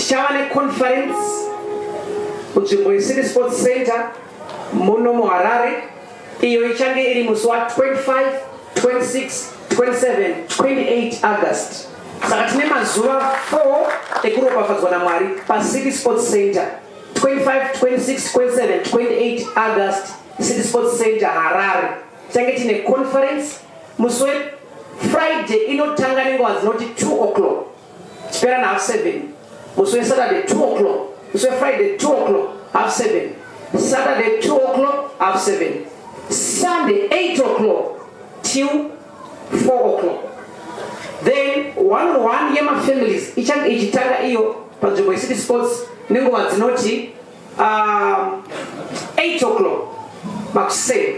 Tichava neconference kunzvimbo yeCity Sports Center muno muHarare iyo ichange iri musi wa25, 26, 27, 28 August. Saka tine mazuva 4 ekuropafadzwa naMwari paCity Sports Center 25, 26, 27, 28 August, City Sports Center Harare. Tichange tine conference musi weFriday inotanga nenguva dzinoti 2 o'clock chipera na half 7 musi weSaturday 2 o'clock musi weFriday 2 o'clock half 7 Saturday 2 o'clock half 7 Sunday 8 o'clock till 4 o'clock. Then one on one yemafamilies ichange ichitanga iyo panzvimbo yeCity Sports nenguva dzinoti 8 o'clock makuseni.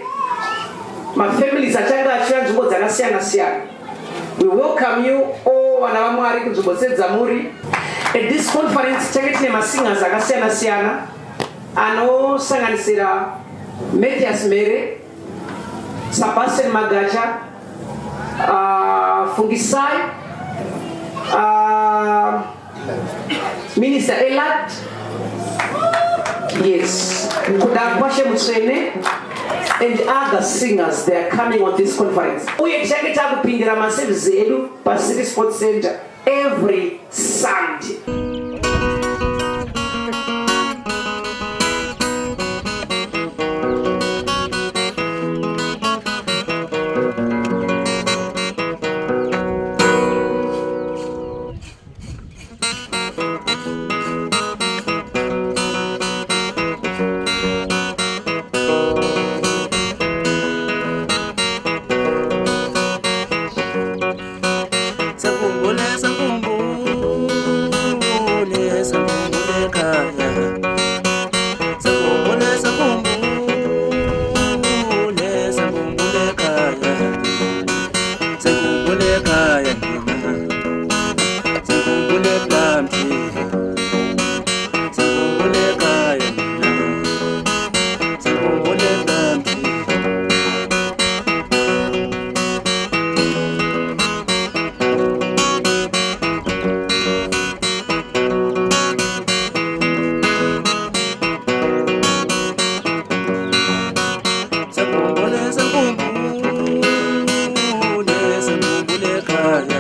Mafamilies achange achiva nzvimbo dzakasiyana siyana. We welcome you all vana vaMwari kunzvimbo dzedzamuri. At this conference tichange tine masingers akasiyana siyana anosanganisira Mathias Mere, Sebastian Magacha, Fungisai, Minister Elad, yes, Kudakwashe Mutsvene, and other singers. They are coming on this conference. Uye tichange takupindira maservices edu paCity Sports Center every Sunday. Sankhumbule, sankhumbule, sankhumbule ekhaya. Sankhumbule, sankhumbule, sankhumbule ekhaya. Sankhumbule ekhaya mina. Sankhumbule Plumtree. Sankhumbule ekhaya mina. Sankhumbule Plumtree. Sankhumbule, sankhumbule, sankhumbule ekhaya.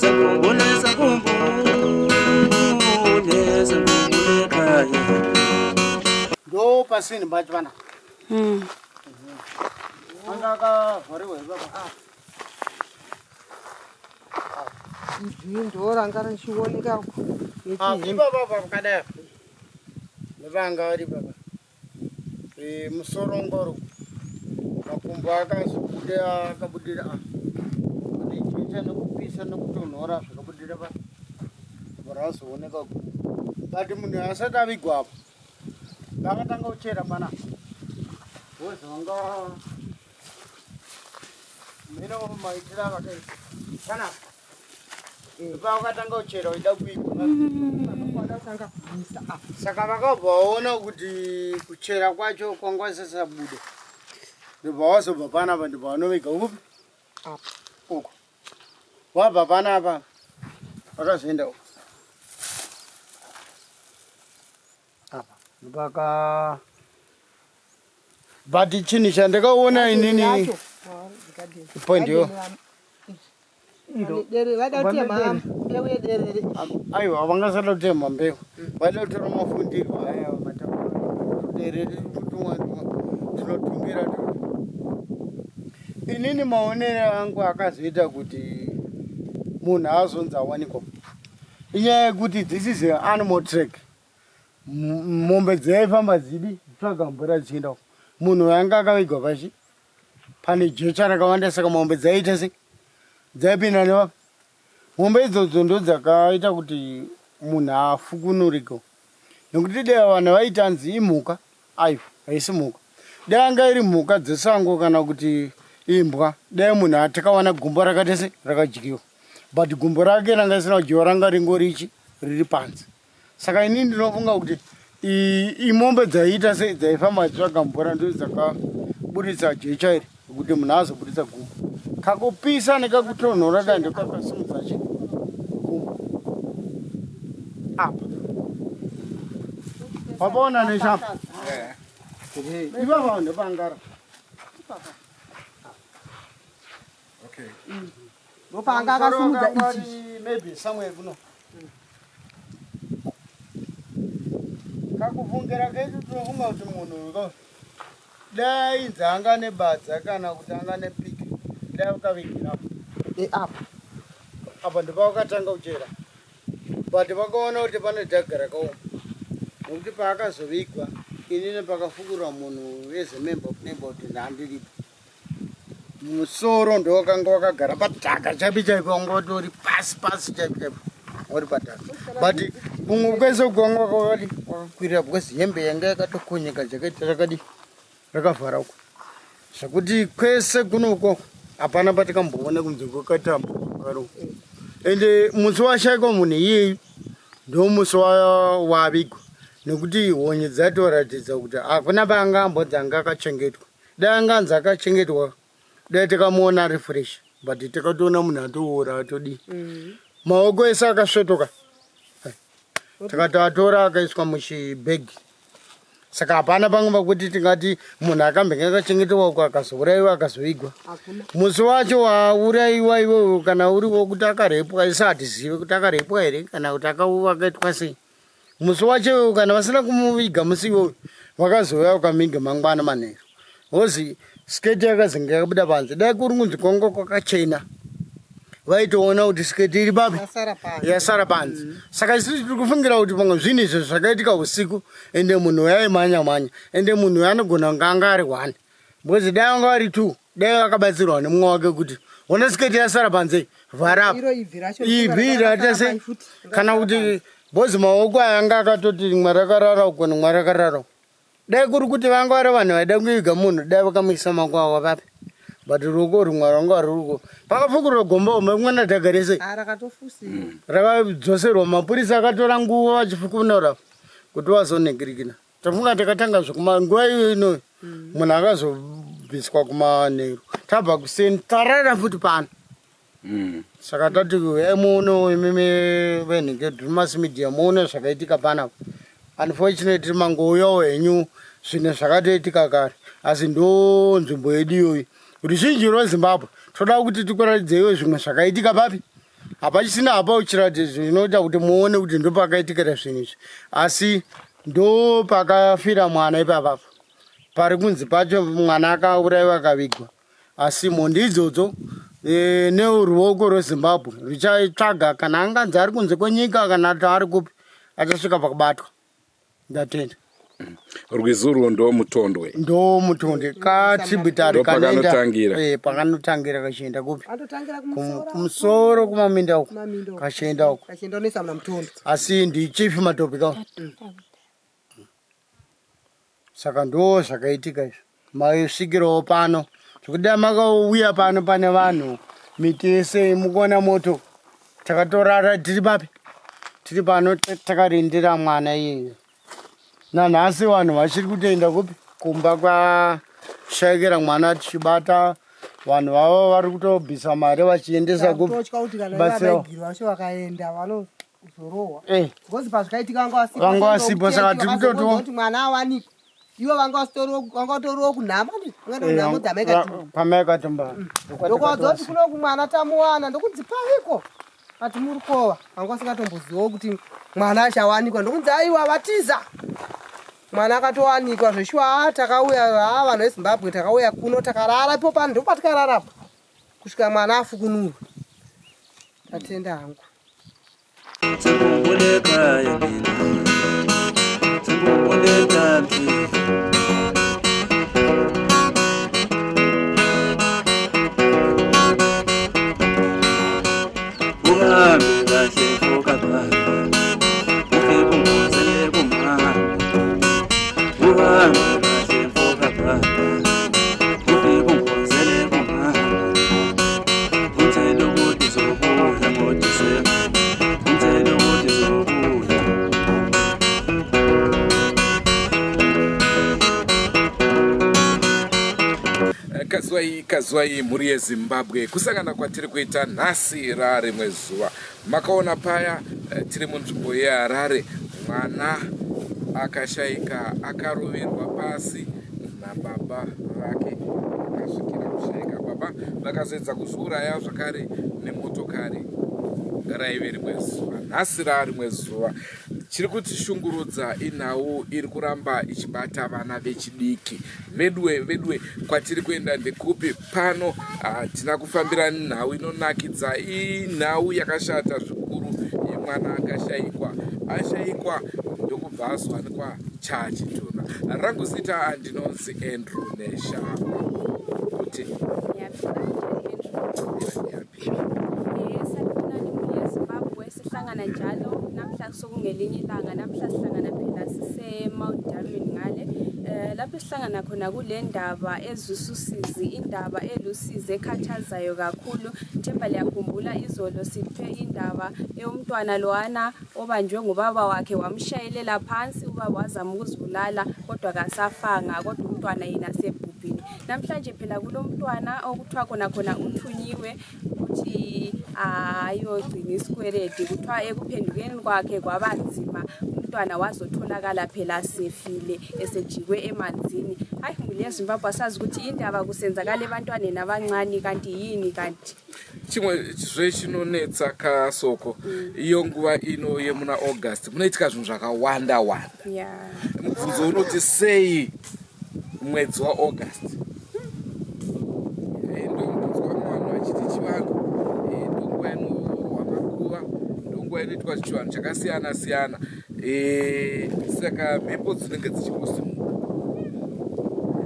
Sankhumbule, sankhumbule, sankhumbule ekhaya. Ndo pasini pacho pana anga akavhariwa ipapa. Izvi ndo ranga richioneka nechihembe. Ipapa pakadai ndopanga vari papa. Musoro ngoro makumbo akazobuda akabudira kuti jecha nekupisa nekutonhora zvakabudira pa razooneka but munhu asati avigwa apo vakatanga kuchera pana wozonga mhino maitira vakaita panapa pavakatanga kuchera vaida kuigwa Vakatanga kubvisa apa. Saka vakabva vaona kuti kuchera kwacho kwanga kusisabude, ndobva wazobva panapa, ndobva vanoviga upi Apa. Uko wabva panapa vakazoenda uko apa ndopaka. But chinhu chandakaona inini Yacho. Oh, garden. Point yo. Garden Dere, vada kutema mbeu yederere. Aiwa, vangasada kutema mbeu, vaida kutora mafundirwo aya matadere tinotungira. Inini maonero angu akazoita kuti munhu azonzi awanikwa inyaya yekuti this is an animal track. Mombe dzaifamba dzidi tsvaga mvura dzichienda uko munhu anga akavigwa pachi pane jecha rakawanda, saka mombe dzaiita sei? Dzaipinda nevapi mombe idzodzo? Ndo dzakaita kuti munhu afukunuriko, nekuti dai vanhu vaitanzi imhuka, aiwa, haisi mhuka. Dai anga iri mhuka dzesango kana kuti imbwa, dai munhu atakawana gumbo rakaita se rakadyiwa, but gumbo rake ranga risina kudyiwa, ranga ringorichi riri panze. Saka inini ndinofunga kuti imombe dzaiita sei, dzaifamba dzitsvaga mvura, ndo dzakaburitsa jecha iri kuti munhu azoburitsa gumbo. Kakupisa nekakutonhora ka ndokakasimudza chi gumbo. Apa wapaona neshamba ipapa ndopangara. Ndopanga akasimudza ichi. Maybe somewhere kuno kakufungira kedu tinofunga kuti munhu uyu ka dai inzi anga nebadza kana kuti anga nepiki, dai ukavigirapo. Apa. Apa ndopavakatanga kuchera, but vakaona kuti pane dhaga rakaoma, nekuti paakazovigwa inini pakafukurwa munhu as a member of neighborhood ndandiripo. Musoro ndowakanga wakagara padhaka chaipo chaipo, wanga utori pasi pasi chaipo chaipo, uri padhaka, but kumwe kwese kwanga wakadi wakakwirira, because hembe yanga yakatokonyeka, jaketi rakadi rakavhara uko, zvekuti kwese kunoko hapana patikamboona kunze kwakatamba karo. Ende musi washaikwa munhu iyeyu ndo musi wavigwa, nekuti honye dzatoratidza kuti hakuna paanga ambonzi anga akachengetwa. Dai anganzi akachengetwa, dai tikamuona ari fresh, but tikatoona munhu atoora, atodii, maoko ese akasvetoka. Tikatoatora akaiswa muchibhegi, saka hapana pamwe pakuti tingati munhu akambenge akachengetwa uko akazourayiwa akazovigwa. Hakuna. Musi wacho waurayiwa iwewe, kana uri wokuti akarepwa, isi hatizive kuti akarepwa here kana kuti akaitwa sei musi wacho iwewe. Kana vasina kumuviga musi iwoyo, vakazouya vakamuviga mangwana manheru. Hozi sketi yakazenge yakabuda panze. Dai kuri kunzi kwanga kwakachena, vaitoona kuti sketi iri papi. Yasara panze. Yasara panze. Saka isusu tiri kufungira kuti pamwe zvinhu izvo zvakaitika usiku, ende munhu yaimhanya mhanya, ende munhu uyu anogona kunge anga ari one, because dai vanga vari two, dai vakabatsirwa nemumwe wake kuti ona sketi yasara panze, vhara apa. Iro ibvi racho. Ibvi raita sei, kana kuti bhozi maoko aya anga akatoti rimwe rakarara uko, rimwe rakarara uko. Dai kuri kuti vanga vari vanhu vaida kuviga munhu, dai vakamuisa maoko avo papi, but ruoko rumwe rwanga ruriko pakafukurwa gomba umo kumwe nadhaga rese. Rakatofusiwa. Rakadzoserwa. Mapurisa akatora nguva vachifukunura kuti vazonhingirikina. Tafunga takatanga zvekuma nguva iyo inoyo munhu akazobviswa kumanheru, tabva kuseni tarara futi pano. Saka tati uyai muone imimi venhike Drewmas Media, muone zvakaitika panapa. Unfortunately mangouyawo henyu, zvinhu zvakatoitika kare, asi ndo nzvimbo yedu iyoyi. Ruzhinji rweZimbabwe toda kuti tikuratidzeiwo zvimwe zvakaitika papi. Hapachisina hapo chiratidzo zvinoita kuti muone kuti ndo pakaitikira zvinhu izvi, asi ndo pakafira mwana ipapapo pari kunzi pacho mwana akaurayiwa akavigwa. Asi mhondi idzodzo neruoko rweZimbabwe ruchaitsvaga, kana anganzi ari kunze kwenyika kana kuti ari kupi, achasvika pakubatwa. Ndatenda. Rwizi urwu ndo Mutondwe. Ndo Mutondwe, katributary. Ndo pakanotangira. Pakanotangira kachienda kupi? Atotangira kumusoro. Kumusoro kumaminda uko. Kumaminda uko. Kachienda uko. Kachienda unoisa muna Mutondo. Asi ndichief Matopi ka. Saka ndo zvakaitika izvo. Maisvikirawo pano zvekuti dai makauya pano pane vanhu, miti yese mukuona moto. Takatorara tiri papi, tiri pano takarindira mwana iyeyo. Nanhasi vanhu vachiri kutoenda kupi, kumba kwashaikira mwana, tichibata vanhu vavo vari kutobvisa mari vachiendesa kupi. Totya kuti kana Batsirawo. vamaigiro vacho vakaenda vanozorohwa. Because pazvikaitika vanga vasipo. Vanga vasipo, saka tiri kuti mwana awanikwa, ivo vanga vasitoriwo, vanga vatoriwo kunhamo, vangaenda kunhamo dzamaikatumba. Kwamaikatumba. Ndokuwadza kuti kunoku mwana tamuwana, ndokunzi paviko pati murukova. Vanga vasingatombozivawo kuti mwana achawanikwa. Ndokunzi aiwa, vatiza. Mwana akatowanikwa zveshuwa. A takauya, ha, vanhu veZimbabwe takauya kuno, takarara ipo pano, ndopatikararapo kusvika mwana afukunurwa. Tatenda hangu. Sengikhumbule ekhaya mina, sengikhumbule country. Uhambe kahle mfokababa, ufike ungozele kumama. Uhambe kahle mfokababa, ufike ungozele kumama. Ungitshele ukuthi uzobuya ngoDisemba, ungitshele ukuthi Kazuwai, kazuwai mhuri yeZimbabwe, kusangana kwatiri kuita nhasi rarimwe zuva. Makaona paya eh, tiri munzvimbo yeHarare, mwana akashaika akaroverwa pasi nababa vake akasvikira kushaika. Baba vakazoedza kuzviuraya zvakare nemotokari. Raive rimwe zuva, nhasi rarimwe zuva. Chiri kutishungurudza inhau iri kuramba ichibata vana vechidiki. Veduwe, veduwe, kwatiri kuenda ndekupi pano? Hatina kufambira nhau inonakidza, inhau yakashata zvikuru yemwana akashaikwa. Ashaikwa ndokubva azowanikwa chachitunha. Rangu zita andinonzi Andrew Neshamba. Kuti Sanibonani mhuri yeZimbabwe sihlangana njalo namhla sokungelinye ilanga namhla sihlangana phela sise-Mount Darwin ngale eh lapho esihlangana khona kule ndaba ezwisusizi indaba elusizi ekhathazayo kakhulu themba liyakhumbula izolo siphe indaba eyomntwana lowana obanjwe ngubaba wakhe wamshayelela phansi ubaba wazama ukuzibulala kodwa kasafanga kodwa umntwana yena sebhubhile Namhlanje phela kulomntwana okuthiwa khona khona uthunyiwe ukuthi ayogcina isikweledi kuthiwa ekuphendukeni kwakhe kwaba nzima umntwana wazotholakala phela sefile esejikwe emanzini. Hayi mhuli yeZimbabwe asazi ukuthi indaba kusenzakala ebantwaneni abancane kanti yini kanti. Chimwe zvechinonetsa kasoko iyo nguva ino yemuna August munoitika zvinhu zvakawanda wanda. Yeah. Mubvunzo unoti sei mwedzi waaugust eh, ndombonzwa vamwe vanhu vachiti chivanhu eh, ndonguva inorohwa makuva ndonguva inoitwa chivanhu chakasiyana siyana eh, saka mhepo dzinenge dzichingosimuka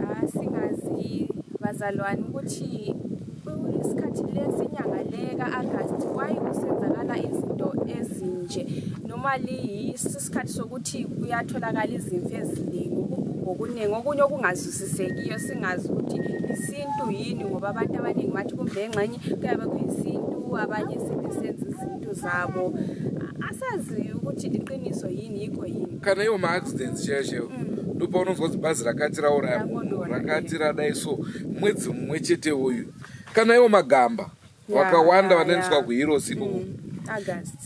ah, singazi bazalwane ukuthi isikhathi lesi inyanga le ka-agasti why kusenzakala izinto ezinje noma liyiso isikhathi sokuthi kuyatholakala izimfa eziningi ukubhubha okuningi okunye okungazwisisekiyo singazi ukuthi isintu yini ngoba abantu abaningi bathi kumbe engxenye kuyabe kuyisintu abanye sebesenza izinto zabo asazi ukuthi liqiniso yini yikho yini kana iwo maaccidents chaiyo chaiyo mm. ndopaunonzwa kuti bhazi rakati rauraya munhu rakati radai so mwedzi mumwe chete uyu kana iwo magamba vakawanda vanoendeswa kuheroes ikoko mm,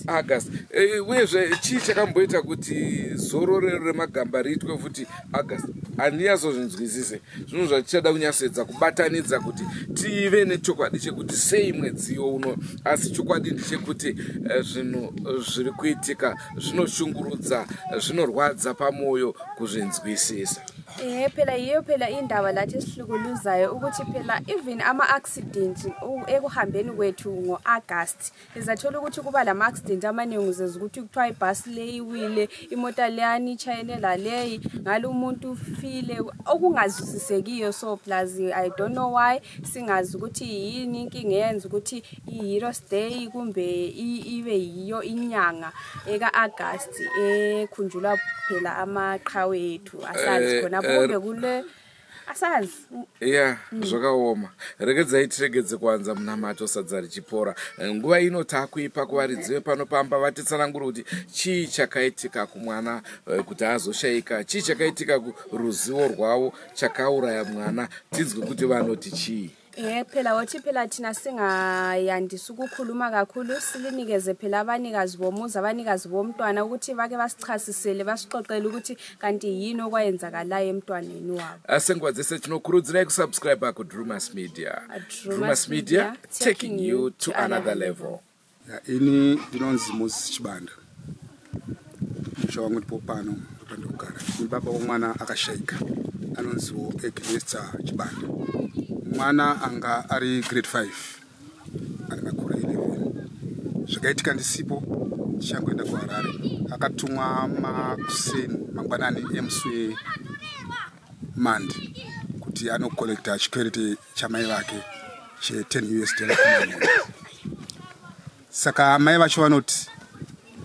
august eh, uyezve chii chakamboita kuti zororero remagamba riitwe futi august handinyazozvinzwisise zvinhu zvatichada kunyatsoedza kubatanidza kuti tive nechokwadi chekuti sei mwedziyo uno asi chokwadi ndechekuti eh, zvinhu zviri kuitika zvinoshungurudza zvinorwadza pamwoyo kuzvinzwisisa Ehe phela yiyo phela indaba lathi esihlukuluzayo ukuthi phela even ama-accident ekuhambeni kwethu ngo-August izathola ukuthi kuba lama-accident amaningi uzeza ukuthi kuthiwa ibhasi leyi iwile imota leyani itshayene laleyi ngale umuntu ufile okungazwisisekiyo so plus I don't know why singazi ukuthi yini inkinga eyenza ukuthi i-Heroes Day kumbe ibe yiyo inyanga eka-August ekhunjulwa phela amaqhawe ethu asazi eh, khona eh, kumbe kule asazi ya mm. zvakaoma regedzai tiregedze kuwanza munamato sadza richipora eh, nguva ino takuipa kuvaridzi vepano pamba vatitsanangure kuti chii chakaitika kumwana kuti azoshaika chii chakaitika kuruzivo rwavo chakauraya mwana tinzwe kuti vanoti chii Eh phela wothi phela thina singayandisa ukukhuluma kakhulu silinikeze phela abanikazi bomuzi abanikazi bomntwana ukuthi bake basichasisele basixoxele ukuthi kanti yini okwayenzakalayo emntwaneni wabo. Asenguva dzese tinokurudzirai kusubscribe kuDrumas Media. Drumas Media taking you to another level. Ini ndinonzi Moses Chibanda, musha wangu ndipo pano ndopandinogara. Ini baba womwana akashaika anonziwo Egnesta Chibanda. Mwana anga ari grade 5 ane makore 11. Zvakaitika ndisipo ndichangoenda kuHarare, akatumwa makuseni mangwanani emusi weMonday kuti anokolekta chikwereti chamai vake che 10 us dollar kumanheru saka mai vacho vanoti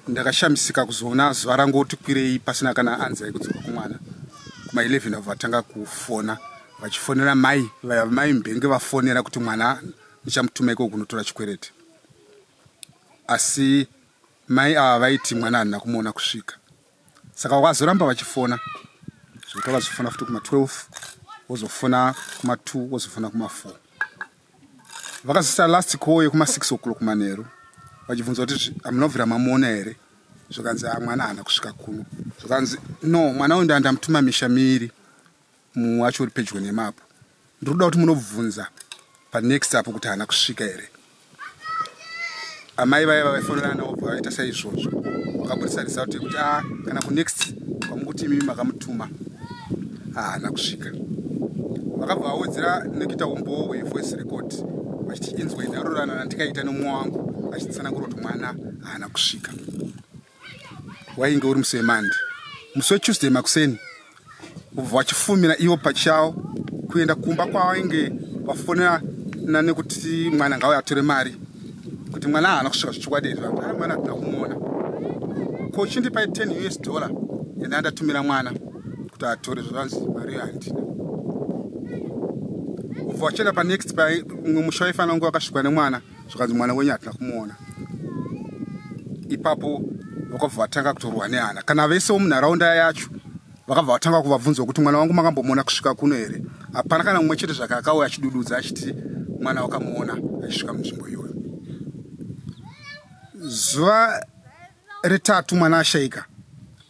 ndakashamisika kuzoona zuva rangoti kwirei pasina kana anzi aikudzoka kumwana kuma 11 vabva vatanga kufona vachifonera mai mai mbenge vafonera kuti mwana ndichamutuma iko kunotora chikwereti asi mai ava vaiti mwana handina kumuona kusvika saka vakazoramba vachifona zvekuti vakazofona futi kuma 12 wozofona kuma 2 wozofona kuma 4. Vakazoita last call yekuma 6 o'clock manheru vachibvunza kuti hamuna kubvira mamuona here, zvakanzi ah, mwana haana kusvika kuno. Zvakanzi no, mwana uyu ndandamutuma misha miiri, mumwe wacho uri pedyo nemapo, ndiri kuda kuti munobvunza panext apo kuti haana kusvika here. Amai vaya vaifonerana navo bva vaita saizvozvo, vakaburitsa result yekuti a ah, kana kunext kwamukuti imimi makamutuma haana kusvika. Vakabva vawedzera nekuita umbowo hwevoice record vachiti inzwe ndarurana nandikaita nemumwe wangu achitsanangura kuti mwana haana kusvika. Wainge uri musi weMonday, musi weTuesday makuseni ubva vachifumira ivo pachavo kuenda kumba kwavainge vafonerana nekuti mwana ngauye atore mari, kuti mwana haana kusvika zvechokwadi here. Vanhu mwana hatina kumuona, ko chindipai 10 US dollar yandanga ndatumira mwana kuti atore, zvavanzi mari iyo handina. Ubva vachienda panext pamwe musha waifanira kunge wakasvikwa nemwana, zvakanzi mwana wenyu hatina kumuona. Ipapo vakabva vatanga kutorwa nehana, kana vese vomunharaunda yacho vakabva vatanga kuvabvunza kuti mwana wangu makambomuona kusvika kuno here? Hapana kana mumwe chete zvake akauya achidududza achiti mwana wakamuona achisvika munzvimbo iyoyo. Zuva retatu mwana ashaika,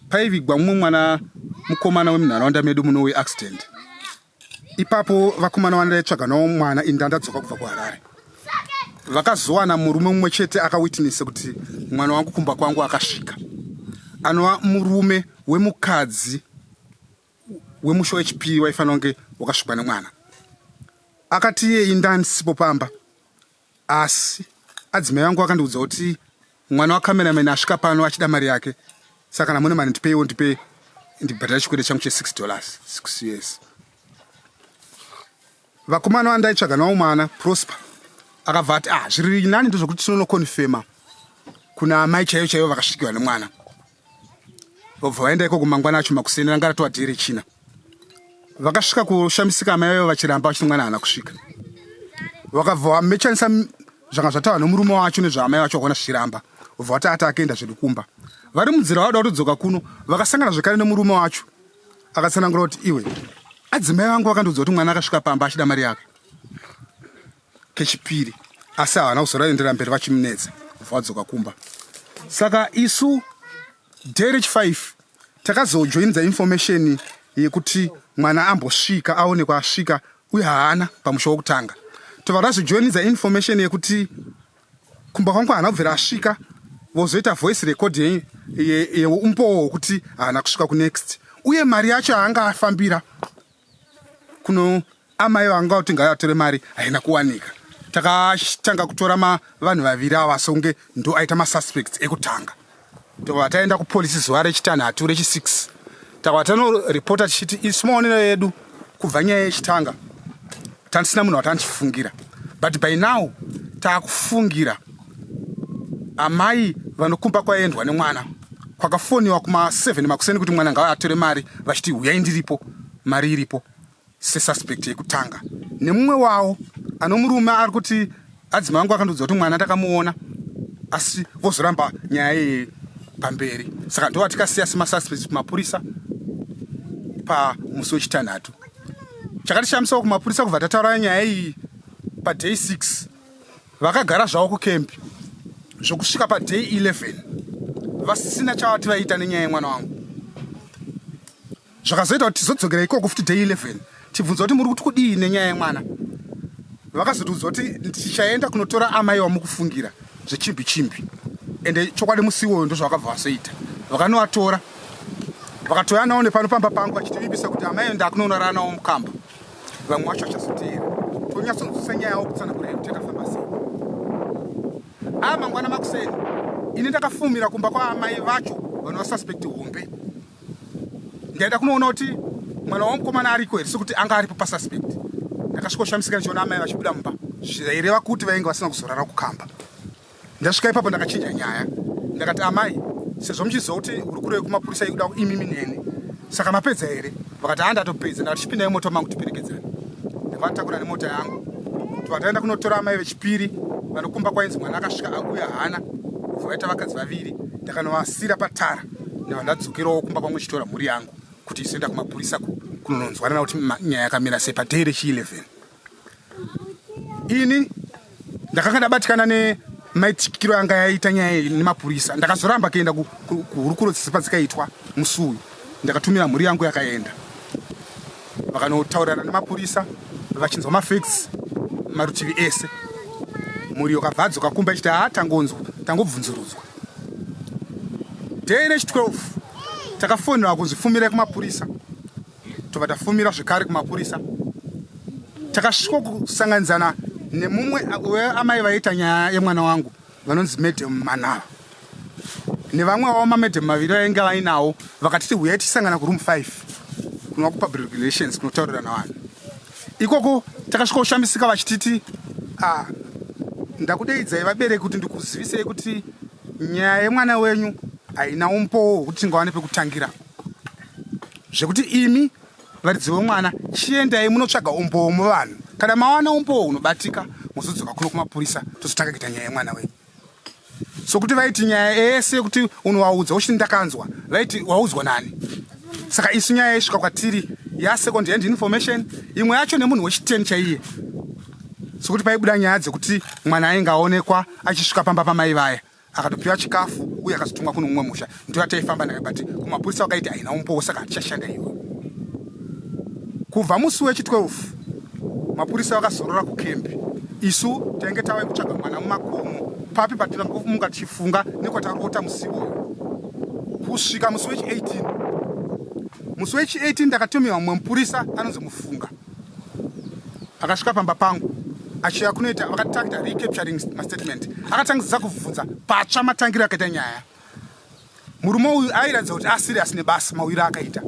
paivigwa mumwe mwana mukomana wemunharaunda medu muno weaccident. Ipapo vakomana vandaitsvaga navo mwana ini ndandadzoka kubva kuHarare, vakazowana murume mumwe chete akawitness kuti mwana wangu kumba kwangu akasvika, anova murume wemukadzi wemusha wechipiri waifanira kunge wakasvikwa nemwana. Akati iye indandisipo pamba, asi adzimai vangu vakandiudza kuti mwana wacameraman asvika pano achida mari yake, saka kana mune mari ndipeiwo, ndipe ndibhadhara chikwere changu che6 dollars 6 years. Vakomana vandaitsvaga navo mwana Prosper akabva ati ah, zviri nani ndezvekuti tinonokonfema kuna amai chaivo chaivo vakasvikirwa nemwana. Vobva vaenda ikoko mangwana acho makuseni, ranga ratova dhei rechina. Vakasvika kushamisika amai vaivo vachiramba vachiti mwana haana kusvika. Vakabva vamechanisa zvanga zvataurwa nomurume wacho nezvaamai vacho, vakaona zvichiramba, vobva vati ati akaenda zvedu kumba. Vari munzira vauda kutodzoka kuno, vakasangana zvekare nemurume wacho, akatsanangura kuti iwe, adzimai vangu vakandiudza kuti mwana akasvika pamba achida mari yake kechipiri, asi havana kuzoraendera mberi vachimunetsa, kubva vadzoka kumba. Saka isu day rechi5 takazojoinidza information yekuti mwana ambosvika aonekwa asvika uye haana pamusha wokutanga. Tobva tazojoinidza information yekuti kumba kwangu haana kubvira asvika, vozoita voice record yeumbowo hwekuti haana kusvika kunext, uye mari yacho yaanga afambira kuno amai vanga kuti ngavatore mari haina kuwanika. Takatanga kutora vanhu vaviri ava songe ndo aita masuspects ekutanga. Tobva taenda kupolisi zuva rechitanhatu rechi6, takabva tanoripota tichiti isu maonero edu kubva nyaya yechitanga tandisina munhu watanichifungira, but by now taakufungira amai vanokumba kwaendwa nemwana kwakafoniwa kuma7 makuseni kuti mwana ngava atore mari, vachiti huyai ndiripo, mari iripo, sesuspect yekutanga, nemumwe wavo anomurume ari kuti adzimai vangu akandiudza kuti mwana ndakamuona, asi vozoramba nyaya iyi pamberi. Saka ndova tikasiya semasuspects kumapurisa pamusi wechitanhatu. Chakatishamisawo kumapurisa kubva tataura nyaya iyi paday 6, vakagara zvavo kukembi zvokusvika paday 11 vasina chavati vaita nenyaya yemwana wangu. Zvakazoita kuti tizodzokera ikoko futi day 11 tibvunza kuti muri kuti kudii nenyaya yemwana. Vakazotiudza kuti tichaenda kunotora amai vamukufungira zvechimbi chimbi, ende chokwadi musi iwoyo ndozvavakabva vazoita. Vakanovatora vakatouya nawo nepano pamba pangu vachitivimbisa kuti amai ndakunonorara nawo mukamba, vamwe vacho vachazoteera tonyatsonzwisa nyaya yavo kutsanangura yekuti yakafamba sei. A mangwana makuseni ini ndakafumira kumba kwaamai vacho vanova suspect hombe, ndaenda kunoona kuti mwana wamukomana ariko here sekuti anga aripo pasuspect. Ndakasvikoshamisika ndichiona amai vachibuda mumba, zvaireva kuti vainge vasina kuzorara kukamba. Ndasvika ipapo ndakachinja nyaya, ndakati amai, sezvo muchiziva kuti hurukuro yekumapurisa ikuda imimi neni, saka mapedza here? Vakati haa, ndatopedza. Ndakati chipindai mota mangu tiperekedzane. Ndakavatakura nemota yangu, tobva taenda kunotora amai vechipiri vanokumba kwainzi mwana akasvika uye haana, ubva vaita vakadzi vaviri. Ndakanovasira patara, ndabva ndadzokerawo kumba kwangu chitora mhuri yangu kuti izoenda kumapurisa kunononzwanana kuti nyaya yakamira sei padhei rechi 11. Ini Ndakanga ndabatikana nemaitikiro anga yaita nyaya iyi nemapurisa. Ndakazoramba kuenda kuhurukuro dzese padzikaitwa musi uyu. Ndakatumira mhuri yangu yakaenda, vakanotaurirana nemapurisa vachinzwa mafacts marutivi ese. Mhuri yokabva adzoka kumba ichiti haa, tangonzwa, tangobvunzurudzwa. Day rechi 12 takafonerwa kunzi fumirai kumapurisa. Tobva tafumira zvekare kumapurisa. Takasvika kusanganidzana nemumwe weamai vaiita nyaya yemwana wangu vanonzi Madam Manava nevamwe vavo mamadam maviri vainge vainawo, vakatiti huyai tichisangana kuroom 5 kunova kupublic relations kunotaurirana vanhu ikoko. Takasvika kushamisika vachititi, ah, ndakudeidzai vabereki kuti ndikuzivisei kuti nyaya yemwana wenyu haina umbowo hwekuti tingawane pekutangira, zvekuti imi varidzi vemwana chiendai munotsvaga umbowo muvanhu. Kana mawana umbowo hunobatika, muzodzoka kuno kumapurisa, tozotanga kuita nyaya yemwana wenyu. Sokuti vaiti nyaya yese yekuti unovaudza uchiti ndakanzwa, vaiti waudzwa nani? Saka isu nyaya yaisvika kwatiri yasecond hand information, imwe yacho nemunhu wechiten chaiye. Sokuti paibuda nyaya dzekuti mwana ainge aonekwa achisvika pamba pamai vaya, akatopiwa chikafu uye akazotumwa kuno mumwe musha, ndo yataifamba nayo. But kumapurisa vakaiti haina umbowo, saka hatichashanda iwe. Kubva musi wechi12 mapurisa vakazorora kukembi. Isu tainge tave kutsvaga mwana mumakomo papi patingamuka tichifunga nekwatarota musi iwoyo kusvika musi wechi18. Musi wechi18 ndakatumiwa mumwe mupurisa anonzi Mufunga. Akasvika pamba pangu achiya kunoita vakatanga recapturing mastatement. Akatangidza kubvunza patsva matangiro akaita nyaya. Murume uyu airatidza kuti asirias nebasa mawiro akaita.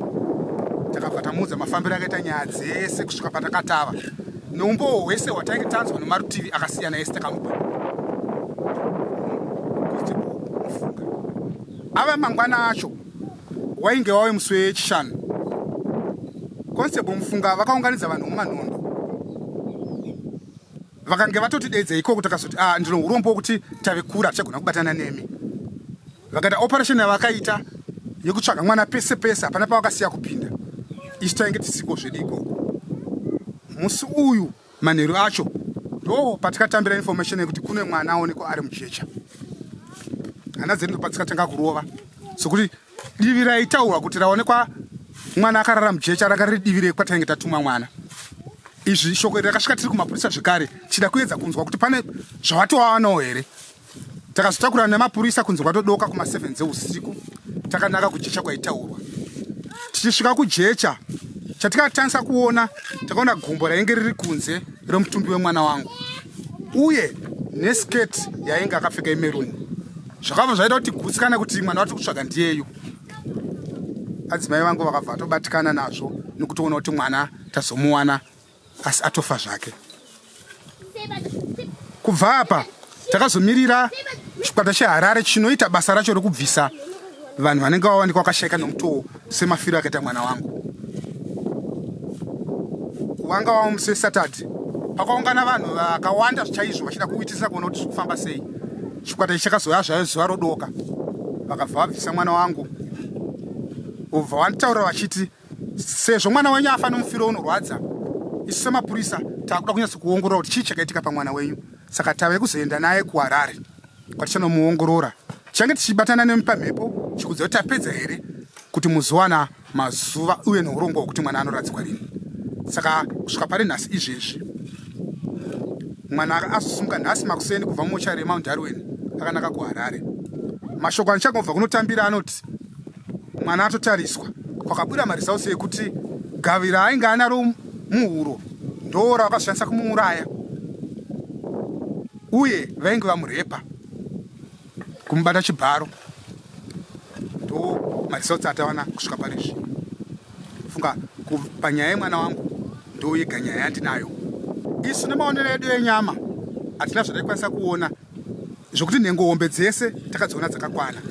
Takabva tamuudza mafambiro akaita nyaya dzese kusvika patakatava, neumbowo hwese hwatainge tanzwa nemarutivi akasiyana ese takamupa Constable Mufunga. Ava mangwana acho, wainge wave musi weChishanu, Constable Mufunga vakaunganidza vanhu mumanhondo vakange vatoti ikoko. Takazoti, ah, ndino urombo wekuti tave kure, hatichagona kubatana nemi. Vakaita operation yavakaita yekutsvaga mwana pese pese, hapana pavakasiya kupinda. Isu tainge tisiko zvedu ikoko. Musi uyu manheru acho ndo patikatambira information yekuti kune mwana aonekwa ari mujecha. Hana dzedu ndopatikatanga kurova, sokuti divi raitaurwa kuti raonekwa mwana akarara mujecha ranga riri divi rekwatainge tatuma mwana. Izvi shoko iri rakasvika tiri kumapurisa zvekare, tichida kuedza kunzwa kuti pane zvawatowawanawo here. Takazotakurana nemapurisa kunze kwatodoka kuma7 dzeusiku, takanaka kujecha kwaitaurwa. Tichisvika kujecha, chatikatangisa kuona, takaona gumbo rainge riri kunze remutumbi wemwana wangu uye nesketi yainge akapfeka imaroon. Zvakabva zvaita kuti gutsikana kuti mwana watiri kutsvaga ndiyeyu. Adzimai vangu vakabva vatobatikana nazvo nekutoona kuti mwana tazomuwana asi atofa zvake. Kubva apa takazomirira chikwata cheHarare chinoita basa racho rekubvisa vanhu vanenge vawanikwa vakashaika nomutoo semafiro akaita mwana wangu. Wanga wava musi weSaturday, pakaungana vanhu vakawanda chaizvo vachida kuitisa kuona kuti zviri kufamba sei. Chikwata ichi chakazoya zvayo zuva rodoka, vakabva vabvisa mwana wangu, ubva vanditaurira vachiti, sezvo mwana wenyu afa nomufiro unorwadza, isu semapurisa takuda kunyatso kuongorora kuti chii chakaitika pamwana wenyu, saka tave kuzoenda naye kuHarare kwatichanomuongorora. Tichange tichibatana nemi pamhepo chikudza kuti tapedza here, kuti muzowana mazuva uye neurongwa hwekuti mwana anoradzikwa rini. Saka kusvika pari nhasi izvezvi, mwana azosumuka nhasi makuseni kubva mumochari yeMount Darwin akanaka kuHarare. Mashoko andichangobva kunotambira anoti mwana atotariswa, kwakabuda maresults ekuti gavi raainge anaro muhuro ndo ravakazoshandisa kumuuraya, uye vainge vamurepa, kumubata chibharo. Ndo maresults atawana kusvika pari zvino. Funga panyaya yemwana wangu, ndo yega nyaya yandinayo. Isu nemaonero edu enyama hatina zvataikwanisa kuona, zvokuti nhengo hombe dzese takadziona dzakakwana.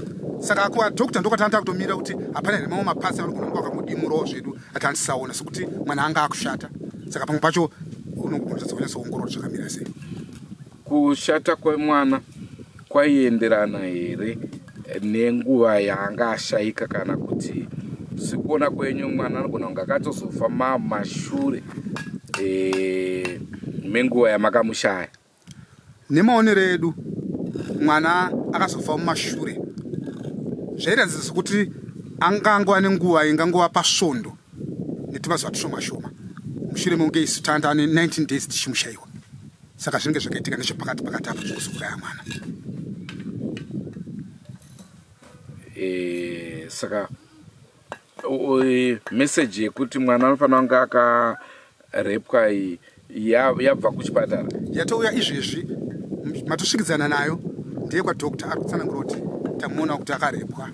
Saka kumadhokta ndokwatanga takutomira kuti hapana here mamwe maparts anogona kunge akangodimurowo zvedu atandisaona, sekuti mwana anga akushata. Saka pamwe pacho unogona kunyatsoongorora kuti zvakamira sei. Kushata kwemwana kwaienderana here nenguva yaanga ashaika, kana kuti sekuona kwenyu mwana anogona kunge akatozofa mamashure menguva yamakamushaya? Nemaonero edu mwana akazofa mumashure zvairatidza sekuti angangova nenguva ingangova pasvondo netumazuva tushoma shoma mushure mekunge isu tanga ne 19 days tichimushaiwa saka zvinenge zvakaitika nechepakati pakati apo zvekuzouraya mwana. E, saka meseji yekuti mwana anofanira kunge akarepwa iyi yabva kuchipatara yatouya izvezvi matosvikidzana nayo ndeye kwadoctor ari kutsanangura kuti tamuona kuti akarepwa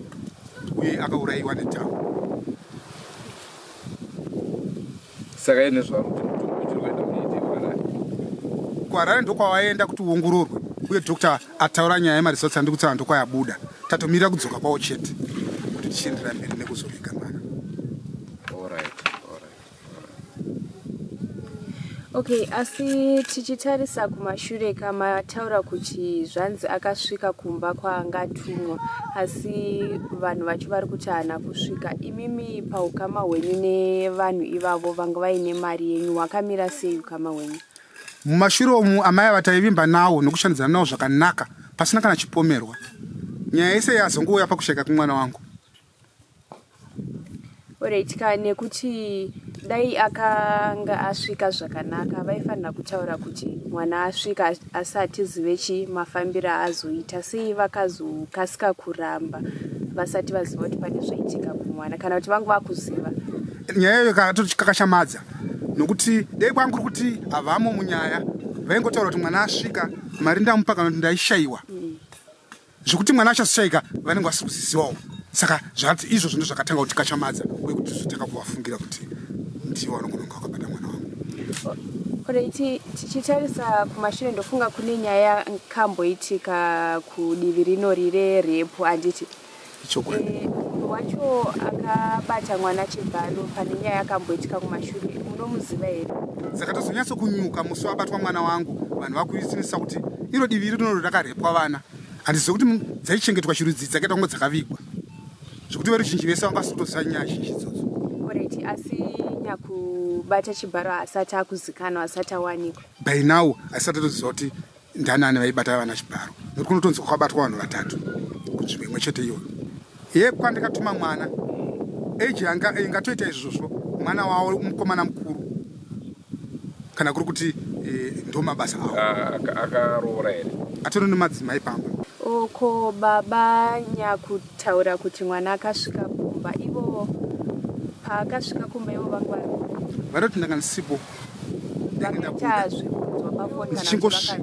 uye akaurayiwa nedhamu. Saka ine zvaari kuti mutumbi uchiri kuenda kunoita kuHarare. KuHarare ndokwawaenda kuti uongororwe uye doctor ataura nyaya yemaresults andiri kutaura ndokwayabuda. Tatomirira kudzoka kwawo chete kuti tichienderera mberi nekuzoviga mwana. Alright, alright. Okay, asi tichitarisa kumashure kamataura kuti zvanzi akasvika kumba kwaanga atumwa asi vanhu vacho vari kuti haana kusvika. Imimi paukama hwenyu nevanhu ivavo vanga vaine mari yenyu hwakamira sei ukama hwenyu? Mumashure umu amai ava taivimba nawo nokushandidzana nawo zvakanaka pasina kana chipomerwa. Nyaya yese yazongouya pakushaika kwemwana wangu. Alright ka nekuti dai akanga asvika zvakanaka vaifanira kutaura kuti mwana asvika asi hatizive chi mafambiro aazoita sei vakazokasika kuramba vasati vaziva kuti pane zvaitika kumwana kana kuti vangu vakuziva. Nyaya iyoyo kakatokakashamadza nokuti dai kwangu kuri kuti havamo munyaya vaingotaura kuti mwana asvika mari ndamupa kana kuti ndaishaiwa. Zvekuti mwana achazoshaika vanenge vasiri kuzizivawo saka zvati izvozvo ndo zvakatanga kuti kachamadza uye kuti tizotanga kuvafungira kuti ndivo vanogona kunge vakabata mwana wangu. Alright, tichitarisa kumashure ndofunga kune nyaya yakamboitika kudivi rino rire repu handiti? Ichokwadi. Eh, munhu wacho akabata mwana chibharo pane nyaya yakamboitika kumashure munomuziva here? Dzakatozonyatso kunyuka musi wabatwa mwana wangu vanhu vakuisinisa kuti iro divi rinoro rakarepwa vana handizive kuti dzaichengetwa chirudzii dzakaita kunge dzakavigwa zvekuti veruzhinji vese vanga vasiri kutoziva nyaya zhinji idzodzo. Alright, asi nyakubata chibharo asati akuzikanwa asati awanikwa. By now asati atoziva kuti Ndanani vaibata vana chibharo nekuti kunotonzi kwakabatwa vanhu vatatu kunzvimbo imwe chete iyoyo. Yekwandikatuma mwana age yanga ingatoita izvozvo mwana wavo mukomana mukuru kana kuri kuti e, ndo mabasa avo. Akaroora here? Atori nemadzimai pamba. Ko baba nyakutaura kuti mwana akasvika kumba ivo paakasvika kumba ivo vanga vari Vanoti ndanga ndisipo ndichingosvika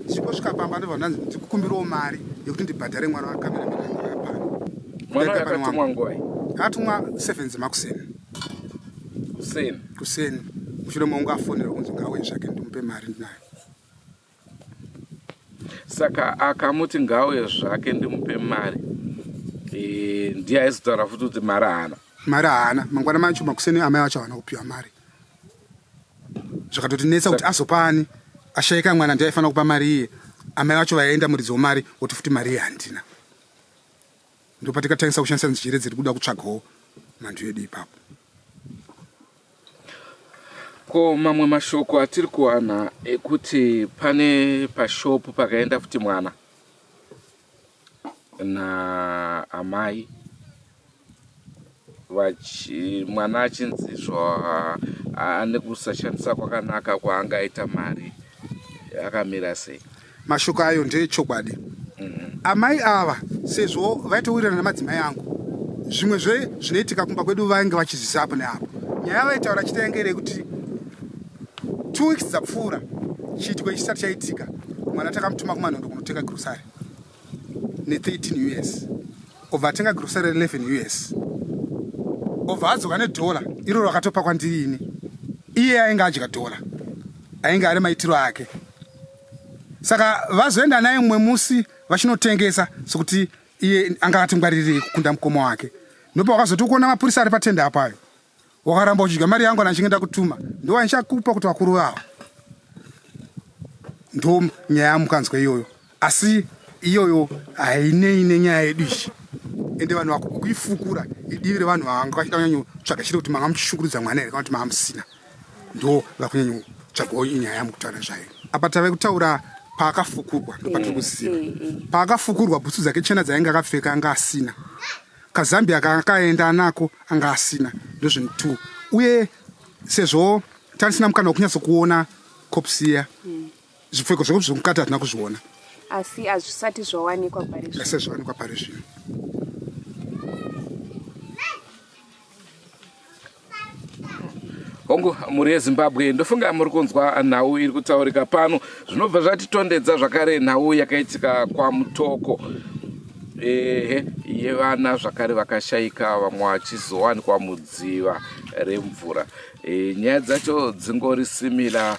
ndichingosvika pamba ndobva ndanzi ndikukumbirawo mari yekuti ndibhadhare mwana wakameramani angu apano. Mwana akatumwa nguvai? Akatumwa 7 dzemakuseni. Kuseni? Kuseni. Mushure mekunge afonerwa kunzi ngauye zvake ndimupe mari ndinayo. Saka akamuti ngauye zvake ndimupe mari e, ndiye aizotaura futi kuti mari haana. Mari haana. Mangwana macho makuseni amai vacho havana kupiwa mari. Zvakatotinetsa kuti azopa ani ashaika mwana ndiye aifanira kupa mari iye. Amai vacho vaienda muridzi wemari woti futi mari iye handina. Ndopatikatangisa kushandisa njere dziri kuda kutsvagawo mhandu yedu ipapo. Ko mamwe mashoko atiri kuwana ekuti pane pashopu pakaenda futi mwana naamai vachi mwana achinzi zvo ane kusashandisa kwakanaka kwaangaita mari akamira sei? Mashoko ayo ndeechokwadi. Amai ava sezvo vaitowirirana nemadzimai angu, zvimwe zve zvinoitika kumba kwedu vainge vachizvisa apo neapo. Nyaya yavaitaura chete yange iri yekuti two weeks dzapfuura chiitiko ichi chisati chaitika, mwana takamutuma kumanhondo kunotenga grocery ne13 us obva atenga grocery re11 us obva adzoka nedhola iro rakatopa kwandiri ini iye ainge adya dhola ainge ari maitiro ake saka vazoenda naye mumwe musi vachinotengesa sokuti iye anga atingwaririrei kukunda mukoma wake ndopa wakazoti ukuona mapurisa ari patenda apayo wakaramba uchidya mari yangu kana ndichinge ndakutuma ndowandichakupa kuti vakuru vavo ndo nyaya yamukanzwa iyoyo asi iyoyo hainei nenyaya yedu iyi ende vanhu vakuifukura idivi revanhu vanga vachida kunyanyotsvaga chete kuti manga muchishungurudza mwana here kana kuti manga musina ndo vakunyanyotsvagawo inyaya yamukutaura zvayo apa tave kutaura. Paakafukurwa ndopatiri kuziva. Paakafukurwa bhutsu dzake chena dzainge akapfeka anga asina. Kazambia kaakaenda anako anga asina. Ndozvinhu two. Uye sezvo tarisina mukana wekunyatsokuona corpse iya, zvipfeko zveko zvemukati hatina kuzviona. Asi hazvisati zvawanikwa pari zvino. Hazvisati zvawanikwa pari zvino. Hongu, mhuri yeZimbabwe, ndofunga muri kunzwa nhau iri kutaurika pano. Zvinobva zvatitondedza zvakare nhau yakaitika kwaMutoko, ehe, yevana zvakare vakashaika, vamwe vachizowanikwa mudziva remvura. E, nyaya dzacho dzingori simila.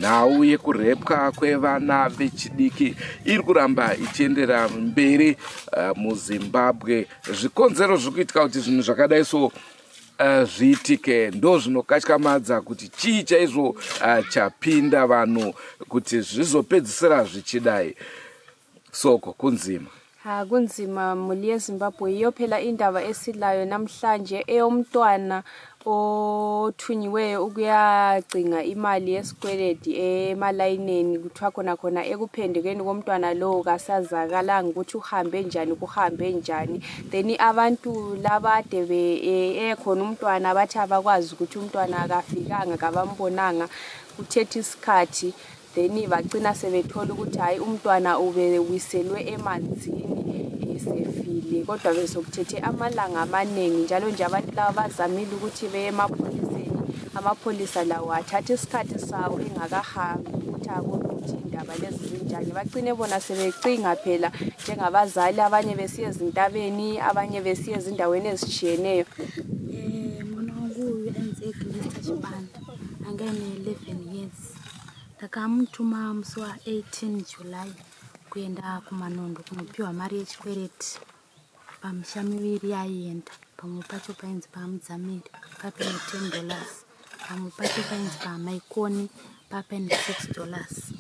Nhau yekurepwa kwevana vechidiki iri kuramba ichiendera mberi muZimbabwe. Zvikonzero zviri kuitika kuti zvinhu zvakadai so zviitike ndo zvinokatyamadza kuti chii chaizvo chapinda vanhu kuti zvizopedzisira zvichidai. Soko kunzima. Ha, kunzima muli yeZimbabwe. Yiyo phela indaba esilayo namhlanje, eyomntwana othunyiweyo ukuyagcinga imali yesikweledi emalayineni. Kuthiwa khona khona ekuphendukeni komntwana lowo kasazakalanga ukuthi uhambe njani, kuhambe njani. Then abantu labade ekhona umntwana bathi abakwazi ukuthi umntwana akafikanga, kabambonanga, kuthethe isikhathi. Then bagcina sebethola ukuthi hhayi, umntwana ubewiselwe emanzini esefile, kodwa besokuthethe amalanga amaningi. Njalo nje abantu laba bazamile ukuthi beye emapholiseni, amapholisa lawo athatha isikhathi sawo engakahambi ukuthi abone ukuthi indaba lezi zinjani. Bagcine bona sebecinga phela njengabazali, abanye besiya ezintabeni, abanye besiya ezindaweni ezitshiyeneyo. Mwana wangu uyu ainzi Egnesta Chibanda, anga aine 11 years. Ndakamutuma musi wa 18 July kuenda kuManondo kunopiwa mari yechikwereti pamisha miviri yaienda. Pamwe pacho painzi paMudzamiri papaine 10 dollars, pamwe pacho painzi paMaikoni papaine 6 dollars.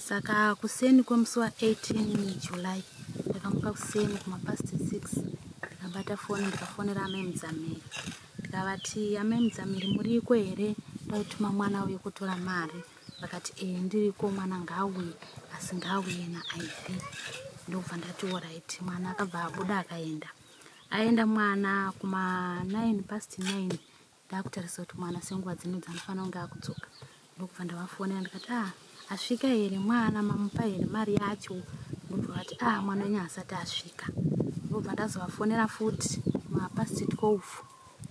Saka kuseni kwemusi wa 18 July ndakamuka kuseni kumapast 6, ndikabata foni, ndikafonera amai Mudzamiri, ndikavati, amai Mudzamiri, muriko here? Ndaituma mwana uye kutora mari. Vakati, ee, ndiriko, mwana ngaauye, asi ngaauye naID. Ndobva ndati alright. Mwana akabva abuda akaenda. Aenda mwana kuma 9 past 9, ndakutarisa kuti mwana senguva dzino dzanofanira kunge akudzoka. Ndokubva ndavafonera ndikati, ah, asvika here mwana? Mamupa here mari yacho? Ndobva vati, ah, mwana wenyu haasati asvika. Ndobva ndazovafonera futi mapast 12,